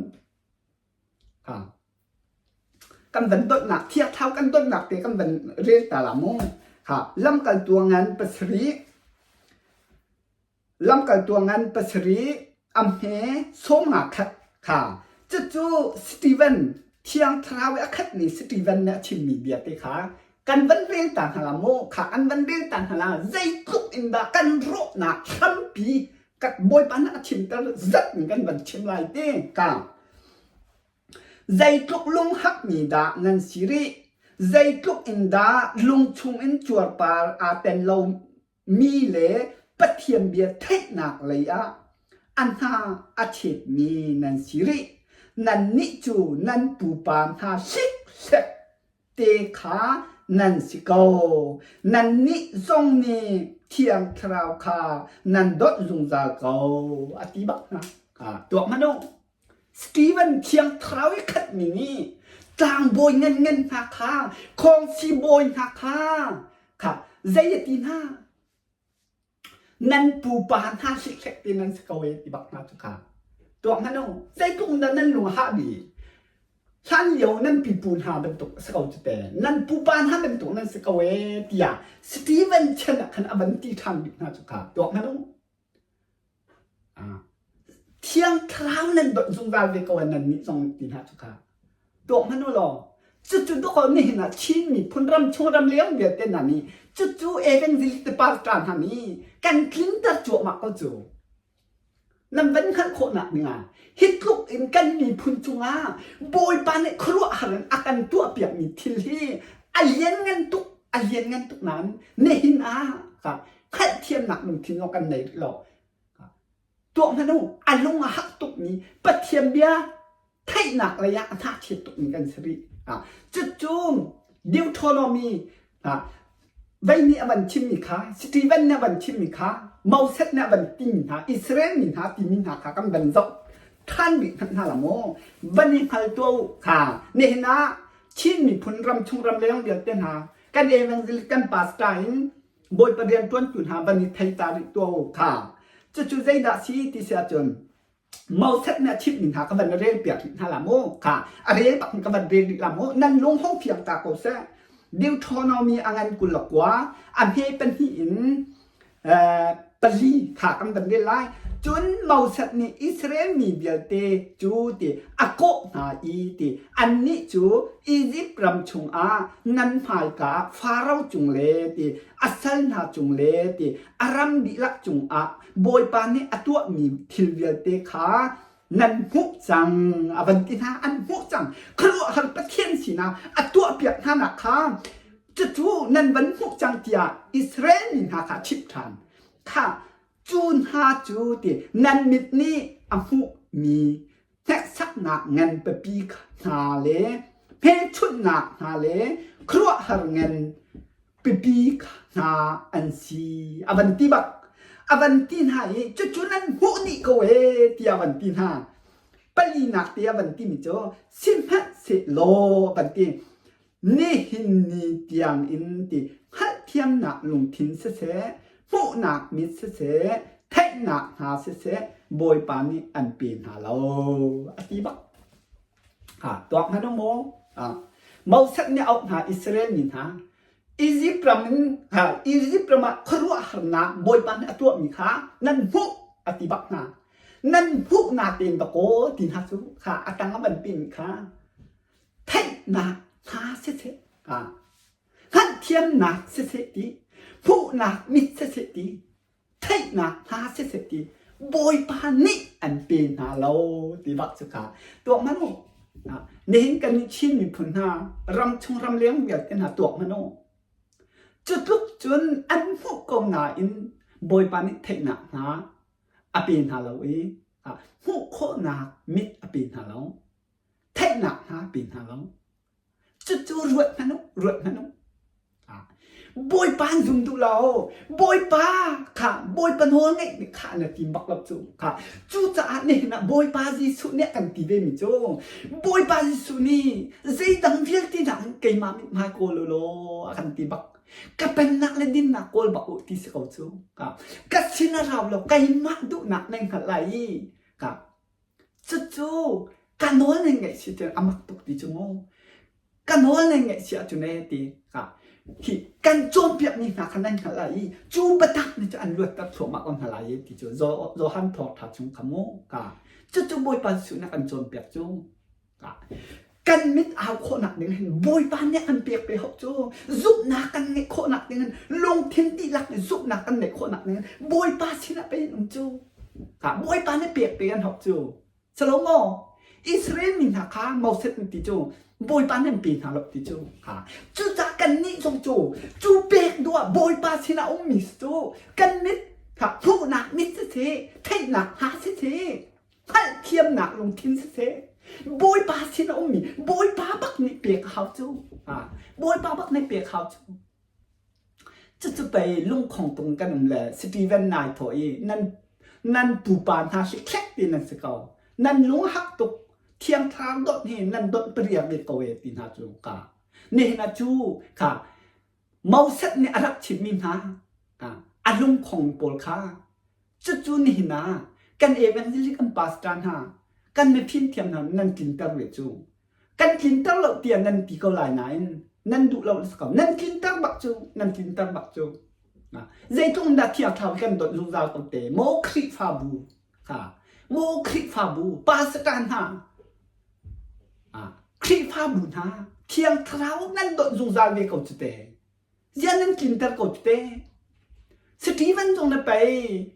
kha kan van donhnak thiang thlarau kan donhnak te kan van rel ta la mu kha lamkaltu ngan pasarih Lamkaltu ngan pasarih a hme sawmnga khat kha cucu Steven Thiang Thlarau i a khatmi Steven nih a chimmi bia te kha kan van rel ta hna la maw kha kan van rel ta hna la zeitluk in dah kan rawhnak hrampi ka Bawipa nih a chimter zat in kan van chim lai te ka zeitluk lunghakmi dah nan si rih zeitluk in dah lung chung in cuarpar aa tel lo mi le Pathian bia theihnak lei ah a hna a chetmi nan si rih. Nannih cu nan pupa hna hlikhlek te kha nan si ko. Nannih zong nih Thiang Thlarau kha nan dawt zungzal ko, a ti bak hna. Tuak hmanh u. Steven Thiang Thlarau i khatmi nih tlangbawi nganngan hna kha, khawngsi bawi hna kha, kha zei a ti hna? Nan pupa hna hlikhlek te nan si ko e ti bak hna cu kha. Tuak hmanh u, zeitluk in dah nan lung a hah dih? Hlan lio nan pipu hna bantuk a si ko cu te. Nan pupa hna bantuk nan si ko e tiah Steven chan ah khan a van ti ṭhan bik hna cu kha. Tuak hmanh u. Thiang Thlarau nan donh zungzal ve ko ah nannih zong ti hna cu kha tuah hmanh u law cucu dawkaw nihin ah Chin miphun ram chung ram leng vialte hna nih cucu evangelist pastor hna nih kan tlinter cuahmah ko cu. Nan van hngalh khawhnak dingah hi tluk in kan miphun cungah Bawipa nih khuaruahhar in a kan tuahpiakmi thil hi a lianngan tuk a lianngan tuk nain nihin ah hngalhthiamnak lungthin zong kan nei rih lo. Tuah hmanh u, a lung a hak tukmi Pathian bia theihnak lei ah a hnahchiat tukmi kan si rih. Cucu Deuteronomy vei nih a van chimmi kha, Stephen nih a van chimmi kha, Moses nih a van timi hna, Israel mi hna timi hna kha kan van zoh ṭhan rih hmanh hna la maw? Van i hngal tuah u kha. Nihin ah Chin miphun ramchung ramleng vialte hna kan evangelist kan pastor in Bawipa rianṭuantu hna van i thei ta rih tuah u kha. Cucu zeidah si ti si ahcun Moses nih a chimhmi hna ka van rel piak rih hna la mu. Kha a rel bak in ka van rel rih la mu. Nan lung hong fiang ta ko seh. Deuteronomy a ngan 29 a hme pahnih in pali kha kan van rel lai. Cun Moses nih Israel mi vialte cu ti a kawh hna i ti annih cu Izipt ram chungah nan hmaika Faro cung le ti a sal hna cung le ti a ram dihlak cungah Bawipa nih a tuahmi thil vialte kha nan hmuh cang a van ti hna an hmuh cang khuaruahhar Pathian sinah a tuahpiak hna nak kha cucu nan van hmuh cang tiah Israel mi hna kha a chimh ṭhan kha cu hna cu ti nan mit nih a hmuhmi hneksaknak ngan pipi hna le hmelchunhnak hna le khuaruahhar ngan pipi hna an si a van ti bak a van ti hna i cucu nan hmuh dih ko ee tiah a van ti hna palinak te a van timi cu sihmanhsehlaw a van ti nihin ni tiang in ti hngalhthiamnak lungthin siseh hmuhnak mit siseh theihnak hna siseh Bawipa nih an pe hna lo a ti bak Ha tuak hmanh u maw? Moses nih a auh hna Israel mi hna Izipt ram in Izipt ram ah khuaruahharnak Bawipa nih a tuahmi kha nan hmuh a ti bak hna. Nan hmuhnak tein dakaw ti hna cu kha a tang a van pin kha theihnak hna siseh hngalhthiamnak siseh ti hmuhnak mit siseh ti theihnak hna siseh ti Bawipa nih an pe hna lo ti bak cu kha tuak hmanh u. Nihin kan nih Chin miphun hna ramchung ramleng vialte hna tuak hmanh u. Cu tluk cun an hmuh ko nain Bawipa nih theihnak hna a pe hna lo i hmuh khawhnak mit a pe hna lo. Theihnak hna a pe hna lo. Cucu ruat hmanh u, ruat hmanh u. Bawipa an zum duh lo. Bawipa kha Bawipa nawl ngeih nih kha na tim bak lo cu. Kha cucaah nihin ah Bawipa Jesuh nih a kan ti ve mi cu Bawipa Jesuh nih zeidang vialte nakin keimah mithmai kawl u law a kan ti bak. Ka pennak le dinnak kawl bak u ti si ko cu. Ka sin a rau lo keimah duhnak nan hngalh lai i ka Cucu ka nawl nan ngaih si cun a mak tuk ti cu mu. Ka nawl nan ngaih si ahcun ee ti ka hi kan cawnpiakmi hna kha nan hngalh lai i cu biatak nih cun an luatter thluahmah ko hna lai i ti cu Johan thawngṭha chung kha mu ka cucu Bawipa Jesuh nih a kan cawnpiak cu. Kan mit au khawhnak ding hin Bawipa nih an pek pe hau cu zumhnak kan ngeih khawhnak ding hin lungthin dihlak nih zumhnak kan ngeih khawhnak ding hin Bawipa sinah pe in um cu. Bawipa nih pek pe an hau cu. Salomo Israel mi hna kha Moses nih ti cu Bawipa nih an pe hna lo ti cu. Cucaah kannih zong cu cu pek duh ah Bawipa sinah ummi cu kan mit hmuhnak mit siseh theihnak hna siseh hngalhthiamnak lungthin siseh Bawipa sin a ummi Bawipa bak nih pek a hau cu Bawipa bak nih pek hau cu cucu pei lungkhong tung kan um le Stephen nai thawh i nan nan pupa hna hi thlek ti nan si ko nan lung hak tuk thiang thlarau dawt hi nan dawt pariak ve ko e ti hna cu ka nihin ah cu kha Moses nih a rak chimmi hna a lungkhong pawl kha cucu nihin ah kan evangelic kan pastor hna kan mifimthiam hna nan tlinter ve cu kan tlinter lo tiah nan ti ko lai nain nan duh lo ko nan tlinter bak cu nan tlinter bak cu zeitluk in dah thiang thlarau kan dawt zungzal ko te maw Khrihfabu kha maw Khrihfabu pastor hna Khrihfabu hna Thiang Thlarau nan dawt zungzal ve ko cu te. Ziah nan tlinter ko cu te. Stephen zong na pei.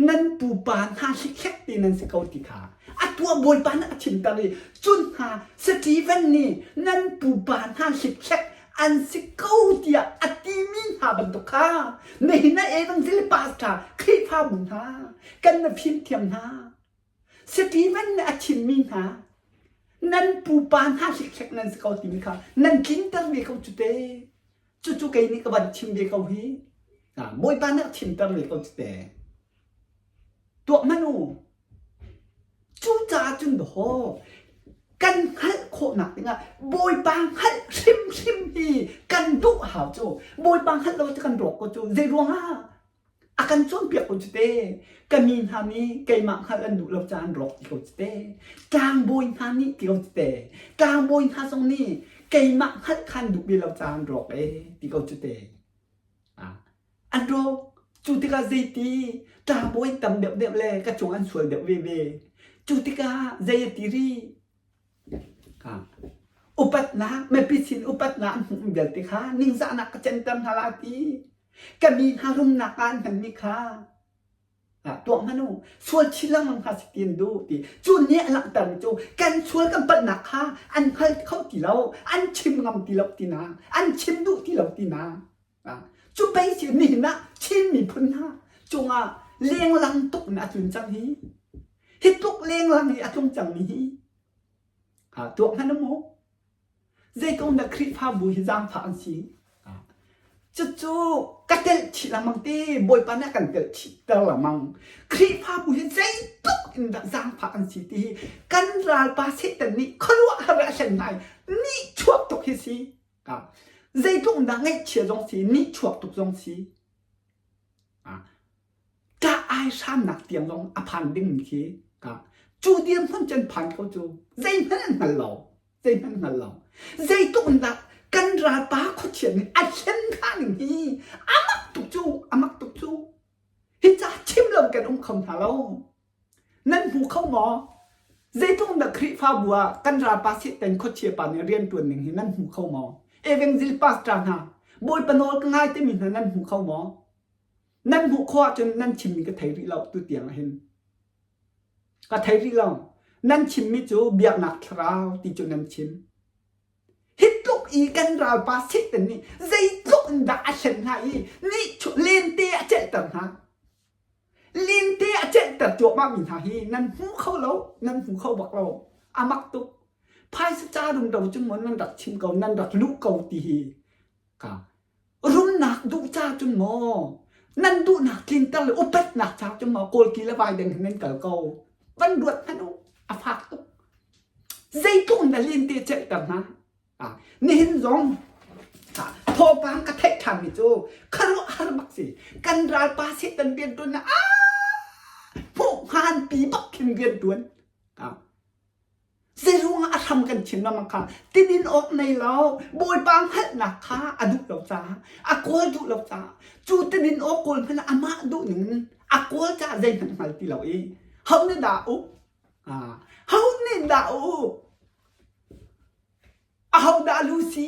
Nan pupa hna hlikhlek te nan si ko ti kha a tuah Bawipa nih a chimter i cun hna Steven nih nan pupa hna hlikhlek an si ko tiah a timi hna bantuk kha nihin ah evangel pastor Khrihfabu hna kan na fimthiam hna Steven nih a chimmi hna nan pupa hna hlikhlek nan si ko timi kha nan tlinter ve ko cu te. Cucu kei nih ka van chim ve ko hi. Bawipa nih a chimter ve ko cu te. Tuah hmanh u. Cucaah cun dawh kan hngalh khawhnak dingah Bawipa hngalh hrimhrim hi kan duh hau cu. Bawipa hngalh lo cu kan rawk ko cu. Zei ruangah? A kan cawnpiak ko cu te. Ka mi hna nih keimah hngalh an duh lo caah an rawk ti ko cu te. Tlangbawi hna nih ti ko cu te. Tlangbawi hna zong nih keimah hngalh kha an duh ve lo caah an rawk ee ti ko cu te. An rawk. Cu tikah zeiti tlangbawi tam deuhdeuh le ka cung an sual deuh veve. Cu tikah zei a ti rih? Upatnak, mipi sin upatnak an hmuhmi vialte kha ningzahnak ka center hna lai ti. Ka mi hna rumnak ah an hmanmi kha tuah hmanh u. Sual chin lengmang hna seh ti an duh ti. Cu nih a langhtermi cu kan sual kan palhnak kha an hngal kho ti lo, an chim ngam ti lo tinak, an chim duh ti lo tinak. Cu pei cu nihin ah Chin miphun hna cungah lenglang tuk in a tlun cang hi. Hi tluk lenglang i a tlung cangmi hi tuak hmanh um u. Zeitluk dah Khrihfabu hi zaangfah an si. Cucu ka telh chih lengmang te, Bawipa nih a kan telh chih ter lengmang. Khrihfabu hi zeitluk in dah zaangfah an si ti hi kan ralpa Satan nih khuaruahhar a hlen hna i nihchuak tuk hi si. Zeitluk in dah ngaihchia zong si, nihchuak tuk zong si. Ṭah ai hramnak tiang zong a phan dingmi khi cu dirhmun cun phan ko cu zeihmanh an hngal lo. Zeihmanh hngal lo. Zeitluk in dah kan ralpa khuachia nih a hlen hna ning hi a mak tuk cu, a mak tuk cu. Hi ca chim lo kan um kho hna lo. Nan hmu kho maw? Zeitluk in dah Khrihfabu ah kan ralpa Satan khuachia pa nih rian ṭuan ning hi nan hmu kho maw? Evangel pastor hna, Bawipa nawl ka ngai timi hna nan hmu kho maw? Nan hmuh khawh ahcun nan chimmi ka thei rih lo tu tiang ah hin. Ka thei rih lo. Nan chimmi cu biaknak thlarau ti cu nan chim. Hi tluk i kan ralpa Satan nih zeitluk in dah a hlen hna i nih lente a celhter hna. Lente a celhter cuahmahmi hna hi nan hmu kho lo, nan hmu kho bak lo. A mak tuk. Phaisa ca rumro cun maw nan rak chim ko, nan rak luh ko ti hi ka Rumnak duh ca cun maw nan duhnak tlinter le upatnak ca cun maw kawlki le vaideng hin nan kal ko. Van ruat hmanh u, a fak tuk. Zeitluk in dah lente celhter hna. Ah, nihin zong ah, thawngpang ka theih ṭhanmi cu khuaruahhar bak si. Kan ralpa Satan rianṭuan ah hmuh hngan pi bak khin rianṭuan. Ah, Zeiruangah a hram kan chim lengmang kha tidin awk nei lo Bawipa hngalhnak kha a duh lo caah a kawl duh lo caah cu tidin awk kawl hmanh ah amah duh ning in a kawl caah zeihmanh hngal ti lo i ho nih dah a uk ho nih dah a uk aho dah lu si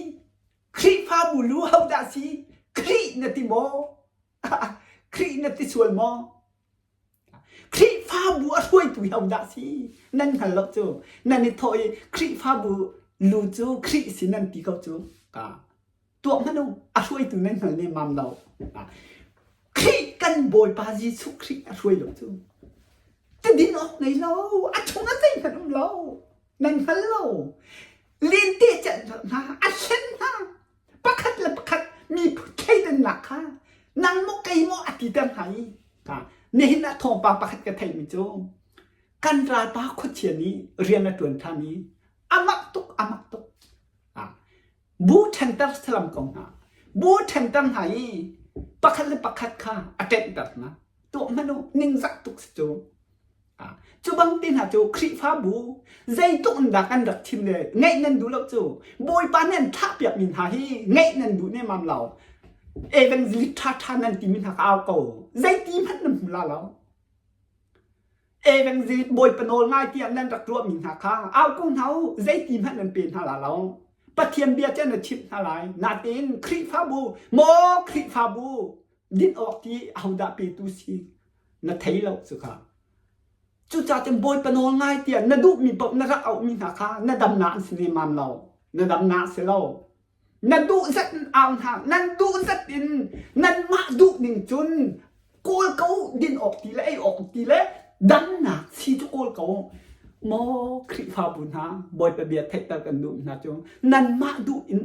Khrihfabu lu ho dah si Khrih na ti maw Khrih na ti sual maw Khrihfabu a hruaitu hi hodah si? Nan hngal lo cu. Nan i thawh i Khrihfabu lu cu Khrih si nan ti ko cu. Ka tuah hmanh u. A hruaitu nan hngal nemmam lo. Khrih kan Bawipa Jesuh Khrih a hruai lo cu. Tidin awk ngei lo. A chung ah zeihmanh um lo. Nan hngal lo. Lente celh hna, a hlen hna. Pakhat le pakhat mi thleidannak kha nang maw kei maw a titer hna i nihin ah thawngpang pakhat ka theihmi cu kan ralpa khuachia nih rian a ṭuan ṭhan i a mak tuk a mak tuk bu ṭhenter salam ko hna bu ṭhenter hna i pakhat le pakhat kha a ṭenhter hna tuah hmanh u ningzak tuk si cu Cu bang te hna cu Khrihfabu zeitluk in dah kan rak chim le ngeih nan duh lo cu Bawipa nih an thlahpiakmi hna hi ngeih nan duh nemmam lo. Evangelist ṭhaṭha nan timi hna ka au ko. Zeiti hmanh nan hmu la lo. Evangelist Bawipa nawl ngai tiah nan rak ruahmi hna kha au ko hna u. Zeiti hmanh nan pe hna la lo. Pathian bia cu na chimh hna lai. Natein Khrihfabu maw Khrihfabu din awk ti ahodah petu si? Na thei lo cu kha. Cucaah cun Bawipa nawl ngai tiah na duhmi paoh na rak auhmi hna kha na damnak an si lehmam lo. Na damnak si lo. Na duh zat in au hna. Nan duh zat in nanmah duh ning cun kawl ko din awk ti le ei awk ti le damnak si cu kawl ko. Maw Khrihfabu hna Bawipa bia theihter kan duh hna cu nanmah duh in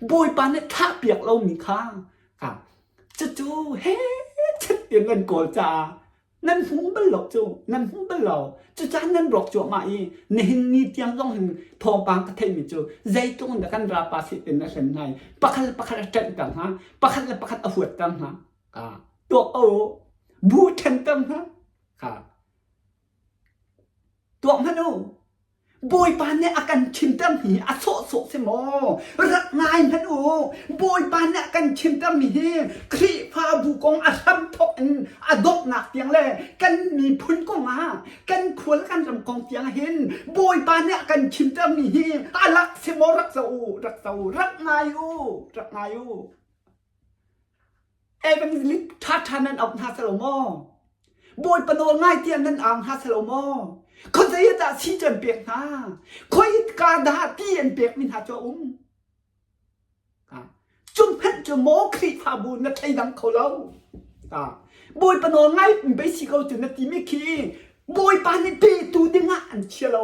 Bawipa nih thlahpiak lomi kha cucu he chet tiang nan kawl caah nan hmu bal lo cu nan hmu bal lo cucaah nan rawk cuahmah i nihin ni tiang zong hin thawngpang ka theihmi cu zeitluk in dah kan ralpa sehten a hlen hna i pakhat le pakhat a ṭanhter hna pakhat le pakhat a huatter hna ka tuak ko bu ṭhenter hna ka Tuak hmanh u. Bawipa nih a kan chimtermi hi a sawhsawh si maw? Rak ngai hmanh u. Bawipa nih a kan chimtermi hi Khrihfabu kong a hramthawk in a donghnak tiang le kan miphun kong ah kan khua le kan ram kong tiang hin Bawipa nih a kan chimtermi hi a lak si maw? Rak zoh u, rak zoh u, rak ngai u, rak ngai u. Evangelist ṭhaṭha nan auh hna selo maw? Bawipa nawl ngai tiah nan au hna selo maw? Khuazei ah dah si cu an pek hna? Khoika dah ti an pekmi hna cu a um? Cu hmanh cu maw Khrihfabu na thleidang kho lo? Bawipa nawl ngai bei si ko cu na timi khi Bawipa nih petu dingah an chia lo.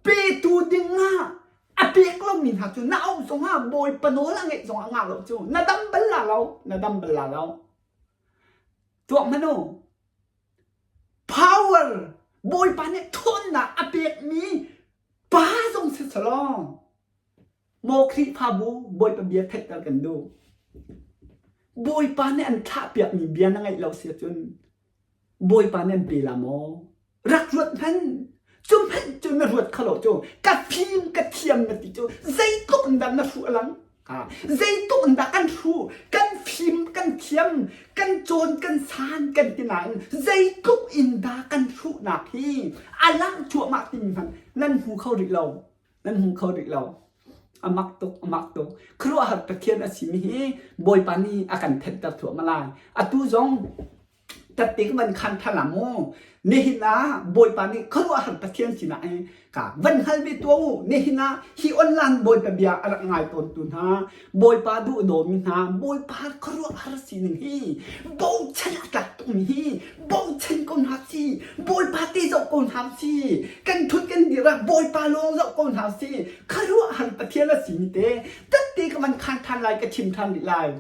Petu dingah A pek lomi hna cu na auh zongah Bawipa nawl a ngeih zongah ngah lo cu na dam bal la lo, na dam bal la lo. Tuak hmanh u. Power Bawipa nih ṭhawnnak a pekmi pa zong si selaw maw Khrihfabu Bawipa bia theihter kan duh. Bawipa nih an thlahpiakmi bia na ngaih lo si ahcun Bawipa nih an pe la maw? Rak ruat hmanh. Cu hmanh cu na ruat kho lo cu. Ka fim ka thiam na ti cu zeitluk in dah na hruh a lang? Zeitluk in dah kan hruh, kan fim, kan thiam, kan cawn, kan san kan ti nain zeitluk in dah kan hruhnak hi a lang cuahmah timi hmanh nan hmu kho rih lo. Nan hmu kho rih lo. A mak tuk, a mak tuk. Khuaruahhar Pathian a simi hi Bawipa nih a kan thenhter thluahmah lai. Atu zong Tatte ka van khan than la mu. Nihin ah Bawipa nih khuaruahhar Pathian sinah i ka van hngal ve tuah u. Nihin ah hi online Bawipa bia a rak ngai tawntu hna, Bawipa duh dawmi hna, Bawipa khuaruahhar sining hi bochan a tlak tukmi hi bochan ko hna si. Bawipa te zoh ko hna si. Kan thut kan dir ah Bawipa lawng zoh ko hna si. Khuaruahhar Pathian a simi te tatte ka van khan than lai ka chim than rih lai.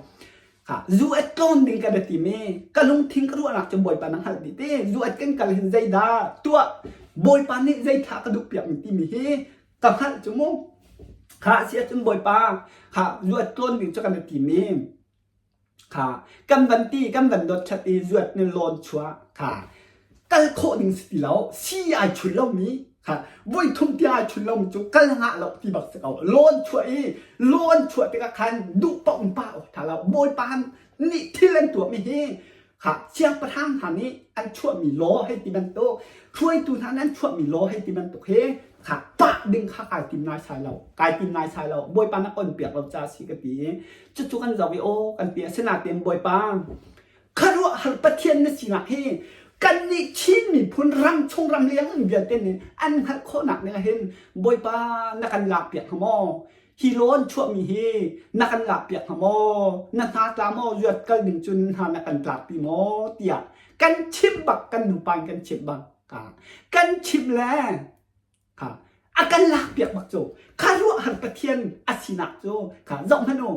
Zu at tlawn ding ka ra tim i ka lungthin ka ruahnak cu Bawipa na hngalh dih ti zu at kan kal hin zeidah tuah Bawipa nih zei thla ka duh piak mi timi hi ka hngalh cu mu kha si ahcun Bawipa kha zu at tlawn ding cu kan ra tim i kha kan van ti kan van dot ṭhat i zuat nih lawn chuah kha kal khawh ding si ti lo si ai chun lomi kha voi thum tiang ai chun lomi cu kal ngah lo ti bak si ko lawn chuah i lawn chuah tikah khan duh paoh in pa awk ṭha lo bawipa nih thil an tuahmi hi kha siangpahrang hna nih an chuahmi law hei ti bantuk hruaitu hna nih an chuahmi law hei ti bantuk hi kha pah ding kha kai tim naisai lo kai tim naisai lo bawipa na kon piak lo ca si ka ti i cucu kan zoh i aw kan ti asinain bawipa Khuaruahhar Pathian na sinak hi kannih Chin miphun ram chung ram leng um vialte nih an hngalh khawhnak ding ah hin Bawipa na kan lakpiak hnga maw? Hi lawn chuahmi hi na kan lakpiak hnga maw? Na hna tla maw? Zuat kal ding cun hna na kan tlakpi maw? tiah kan chimh bak kan nupa in kan chimh bak kan chimh le kha a kan lakpiak bak cu khuaruahhar Pathian a sinak cu kha zoh hmanh u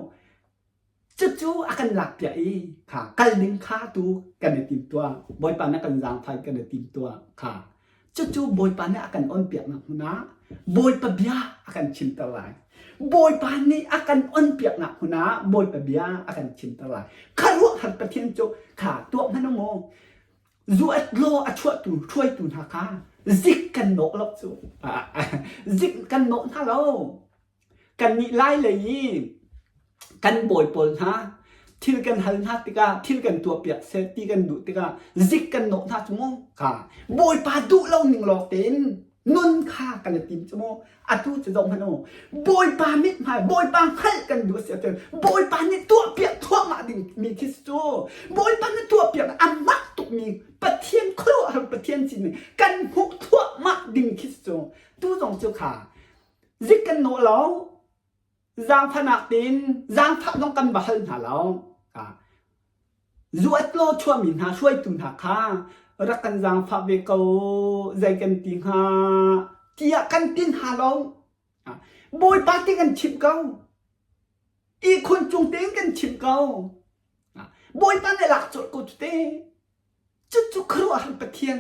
Cucu a kan lakpiak i kha kal ding kha tu kan i timtuah. Bawipa nih a kan zaangfah i kan i timtuah kha. Cucu Bawipa nih a kan onpiaknak hmun ah Bawipa bia a kan chimter lai. Bawipa nih a kan onpiaknak hmun ah Bawipa bia a kan chimter lai. Khuaruahhar Pathian cu kha tuah hmanh u mu. Zuat law a chuahtu hruaitu hna kha zik kan nawh lo cu. Zik kan nawh hna lo. Kannih Lai lei i kan bawi pawl hna thil kan hal hna tikah thil kan tuahpiak seh ti kan duh tikah zik kan nawh hna cu mu kha Bawipa duh lo ning lawng tein nun kha kan i tim cu mu atu cu zoh hmanh u Bawipa mithmai Bawipa hngalh kan duh si ahcun Bawipa nih tuahpiak thluahmah ding mi khi si cu Bawipa nih tuahpiak a mak tuk. tukmi Pathian khuaruahhar Pathian sin kan hmuh thluahmah ding khi cu tu zong cu kha zik kan nawh lo zaangfahnak tein zaangfah zong kan va hal hna lo. Zuat law chuahmi hna hruaitu hna kha rak kan zaangfah ve ko zei kan ti hnga tiah kan ti hna lo. Bawipa ti kan chimh ko. Ihkhun cung tein kan chimh ko. Bawipa nih lak colh ko cu te. Cucu khuaruahhar Pathian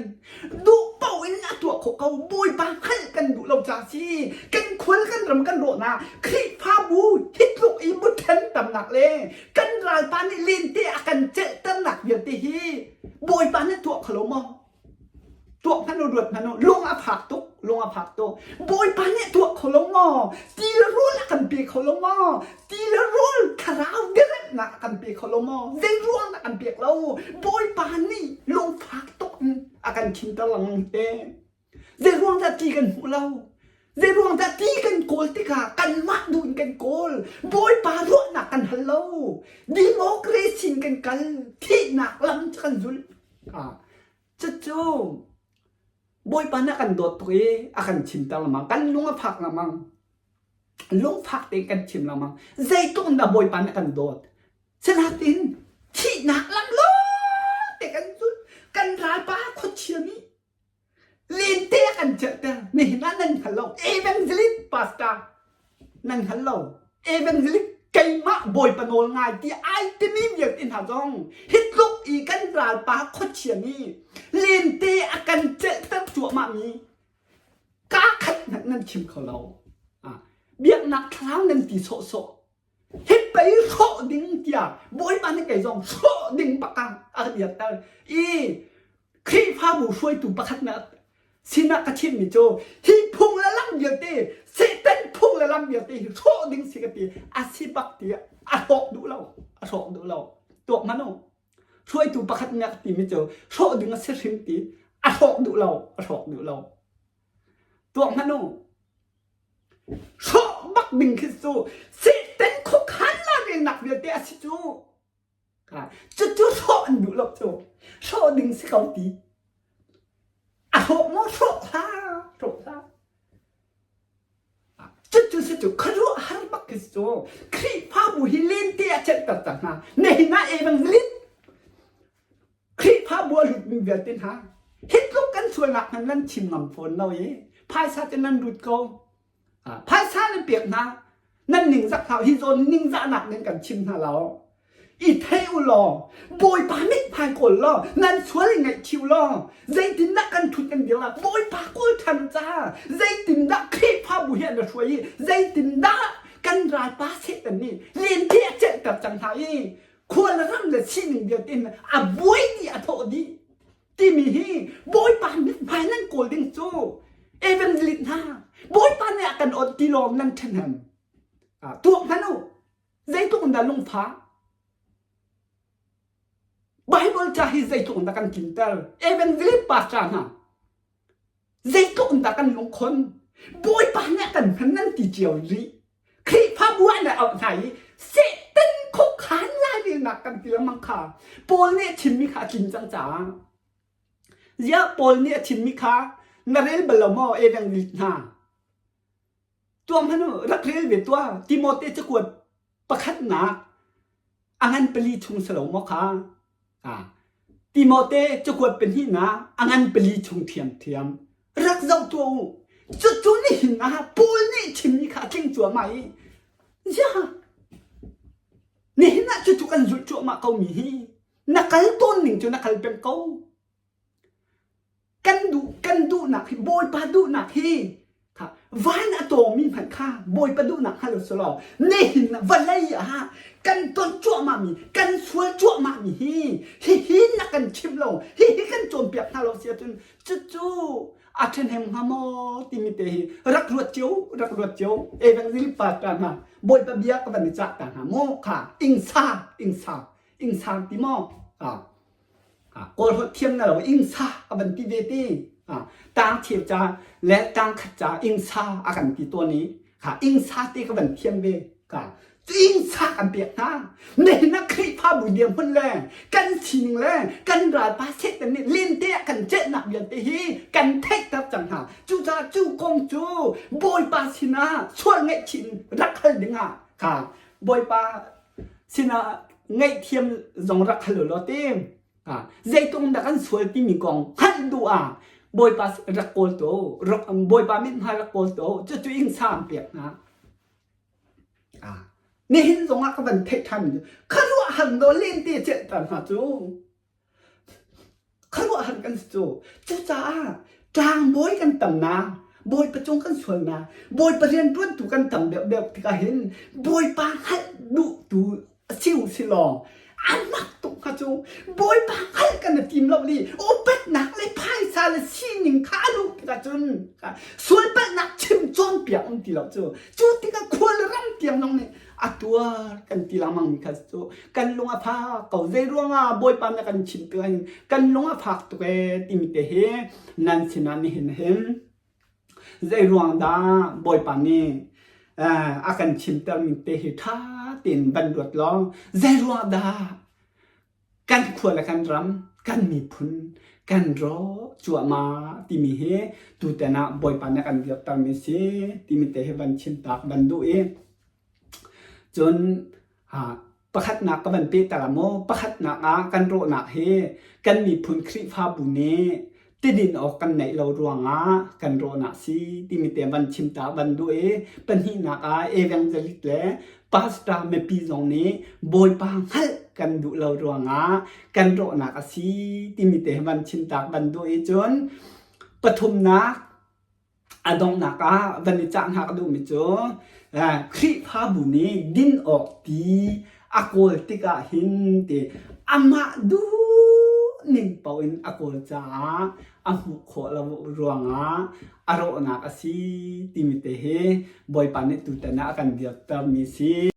duh paoh in a tuah khawh ko. Bawipa hngalh kan duh lo ca si. Kan khual kan ram kan rawhnak Khrihfabu hi tluk i buthen tamnak le kan ralpa nih lente a kan celhternak vialte hi Bawipa nih tuah kho lo maw? Tuak hmanh u ruat hmanh u lung a fak tuk lung a fak tuk Bawipa nih tuah kho lo maw ti le rawl a kan pe kho lo maw ti le rawl thlarau biaremhnak a kan pe kho lo maw zei ruang dah kan pek lo Bawipa nih lungfak tuk in a kan chimter lengmang te zei ruang dah ti kan hmuh lo zei ruang dah ti kan kawl tikah kanmah duh in kan kawl Bawipa ruahnak kan hal lo democracy in kan kal thihnak lam cu kan zul Cucu Bawipa nih a kan dawt tuk i a kan chimter lengmang. Kan lung a fak lengmang. Lungfak tein kan chim lengmang. Zeitluk in dah Bawipa nih a kan dawt. Sinain thihnak lam lawng te kan zul. Kan ralpa khuachia nih Lente a kan celhter. Nihin ah nan hngal lo. Evangelist pastor nan hngal lo. Evangelist keimah Bawipa nawl ngai ti ai timi vialte hna zong hi tluk i kan ralpa khuachia nih lente a kan celhter cuahmah mi kaa khat hmanh nan chim kho lo. Biaknak thlarau nan ti sawhsawh. Hi pei hrawh ding tiah Bawipa nih kei zong hrawh ding bak ah a ka dirter i Khrihfabu hruaitu pakhat na sinah ka chimmi cu hi phung le lam vialte Satan phung le lam vialte hi hrawh ding si ka ti a si bak ti a hrawk duh lo a hrawk duh lo tuak hmanh u hruaitu pakhat nih a ka timi cu hrawh ding a si hrim ti a hrawk duh lo a hrawk duh lo tuak hmanh u hrawh bak ding khi cu Satan khuakhan la relnak vialte a si cu Cucu hrawh an duh lo cu. Hrawh ding si ko ti. A hrawh maw hrawh hlah, hrawh hlah. Cucu si cu khuaruahhar bak khi si cu. Khrihfabu hi lente a celhter cang hna. Nihin ah evangelist Khrihfabu a lutmi vialte hna hi tluk kan sualnak hmanh nan chim ngam fawn lo i phaisa te nan lut ko. Phaisa nan pek hna nan ningzak hlah hi zawn ningzahnak nan kan chim hna lo i thei u law bawipa mithmai kawl law nan sual i ngaihchih u law zeitindah kan ṭhut kan dir la bawipa kawl ṭhan ca zeitindah Khrihfabu hi an ra hruai i zeitindah kan ralpa Satan nih lente a celhter cang hna i khual ram le sining vialte in a buai dih a thawh dih timi hi Bawipa mithmai nan kawl ding cu evangelist hna Bawipa nih a kan awt ti lawng nan ṭhahnem tuak hmanh u zeitluk in dah lungfah Bible ca hi zeitluk in dah kan tlinter evangelist pastor hna zeitluk in dah kan lungkhon Bawipa nih a kan hman nan ti cio rih Khrihfabu ah na auh hna i Satan khuakhan lairelnak kan ti lengmang kha Paul nih a chimmi kha a tlin cang caah ziah Paul nih a chimmi kha na rel bal lo maw evangelist hna tuah hmanh u rak rel ve tuah Timote cakuat pakhatnak a ngan pali chung si lo maw kha Timote cakuat pahnihnak a ngan pali chung ṭhiamṭhiam rak zoh tuah u. Cucu nihin ah Paul nih chimmi kha a tling cuahmah i ziah nihin ah cucu kan zulh cuahmah komi hi na kal tawn ning cu na kal peng ko. Kan duh kan duhnak hi Bawipa duhnak hi kha van a tawngmi hmanh kha Bawipa duhnak hngal u selaw nihin vawlei ah kan ton cuahmahmi kan sual cuahmahmi hi hihi na kan chimh lo hihi kan cawnpiak hna lo si ahcun cucu a ṭhahnem hnga maw timi te hi rak ruat cio rak ruat cio evangelist pastor hna Bawipa bia ka van i cah ta hna maw kha ingsa ingsa ingsa ti maw Kawl holh thiam na lo ingsa a van ti ve ti. Tang cheu ca le tang khat ca ingsa a kan ti tawn i kha ingsa te ka van thiam ve ka. Inn an pek hna. Nihin ah Khrihfabu dirhmun le kan sining le kan ralpa Satan nih lente ah kan celhnak vialte hi kan theihter cang hna. Cucaah cu kong cu Bawipa sinah sual ngaihchih in rak hal dingah kha Bawipa sinah ngaihthiam zong rak hal u law ti zeitung dah kan sual timi kong hngalh duh ah Bawipa rak kawl to Bawipa mithmai rak kawl to cucu inn sa an pek hna. Nihin zongah ka van theih ṭhan khuaruahhar nawl lente celhter hna cu khuaruahhar kan si cu. Cucaah tlangbawi kan tamnak, Bawipa cung kan sualnak, Bawipa rianṭuantu kan tam deuhdeuh tikah hin Bawipa hngalh duhtu si u si law a mak tuk hnga cu. Bawipa hngalh kan i tim lo li upatnak le phaisa le sining kha a luh tikah cun sualpalhnak chim cawnpiak um ti lo cu. Cu tikah khua le ram tiang zong nih a tuar kan ti lengmang mi kha cu kan lung a fak ko. Zei ruangah Bawipa nih kan chim tikah hin kan lung a fak tuk ee timi te hi nan sinah nihin hin Zei ruang dah Bawipa nih a kan chimtermi te hi ṭha tein van ruat law zei ruang dah kan khua le kan ram, kan miphun kan rawh cuahmah timi hi tutan ah Bawipa nih a kan dirtermi si timi te hi van chimtak van duh i cun Pakhatnak ka van pehter ah maw pakhatnak ah kan rawhnak hi kan miphun Khrihfabu nih tidin awk kan neih lo ruangah kan rawhnak si timi te van chim ta van duh i pahnihnak ah evangelist le pastor mipi zong nih Bawipa hngalh kan duh lo ruangah kan rawhnak a si timi te van chim tak van duh i cun pathumnak A donghnak ah van i cah hna ka duhmi cu Khrihfabu nih din awk ti a kawl tikah hin ti amah duh ning paoh in a kawl caah a hmuh khawh lo ruangah a rawhnak a si timi te hi Bawipa nih tutan ah a kan dirtermi si.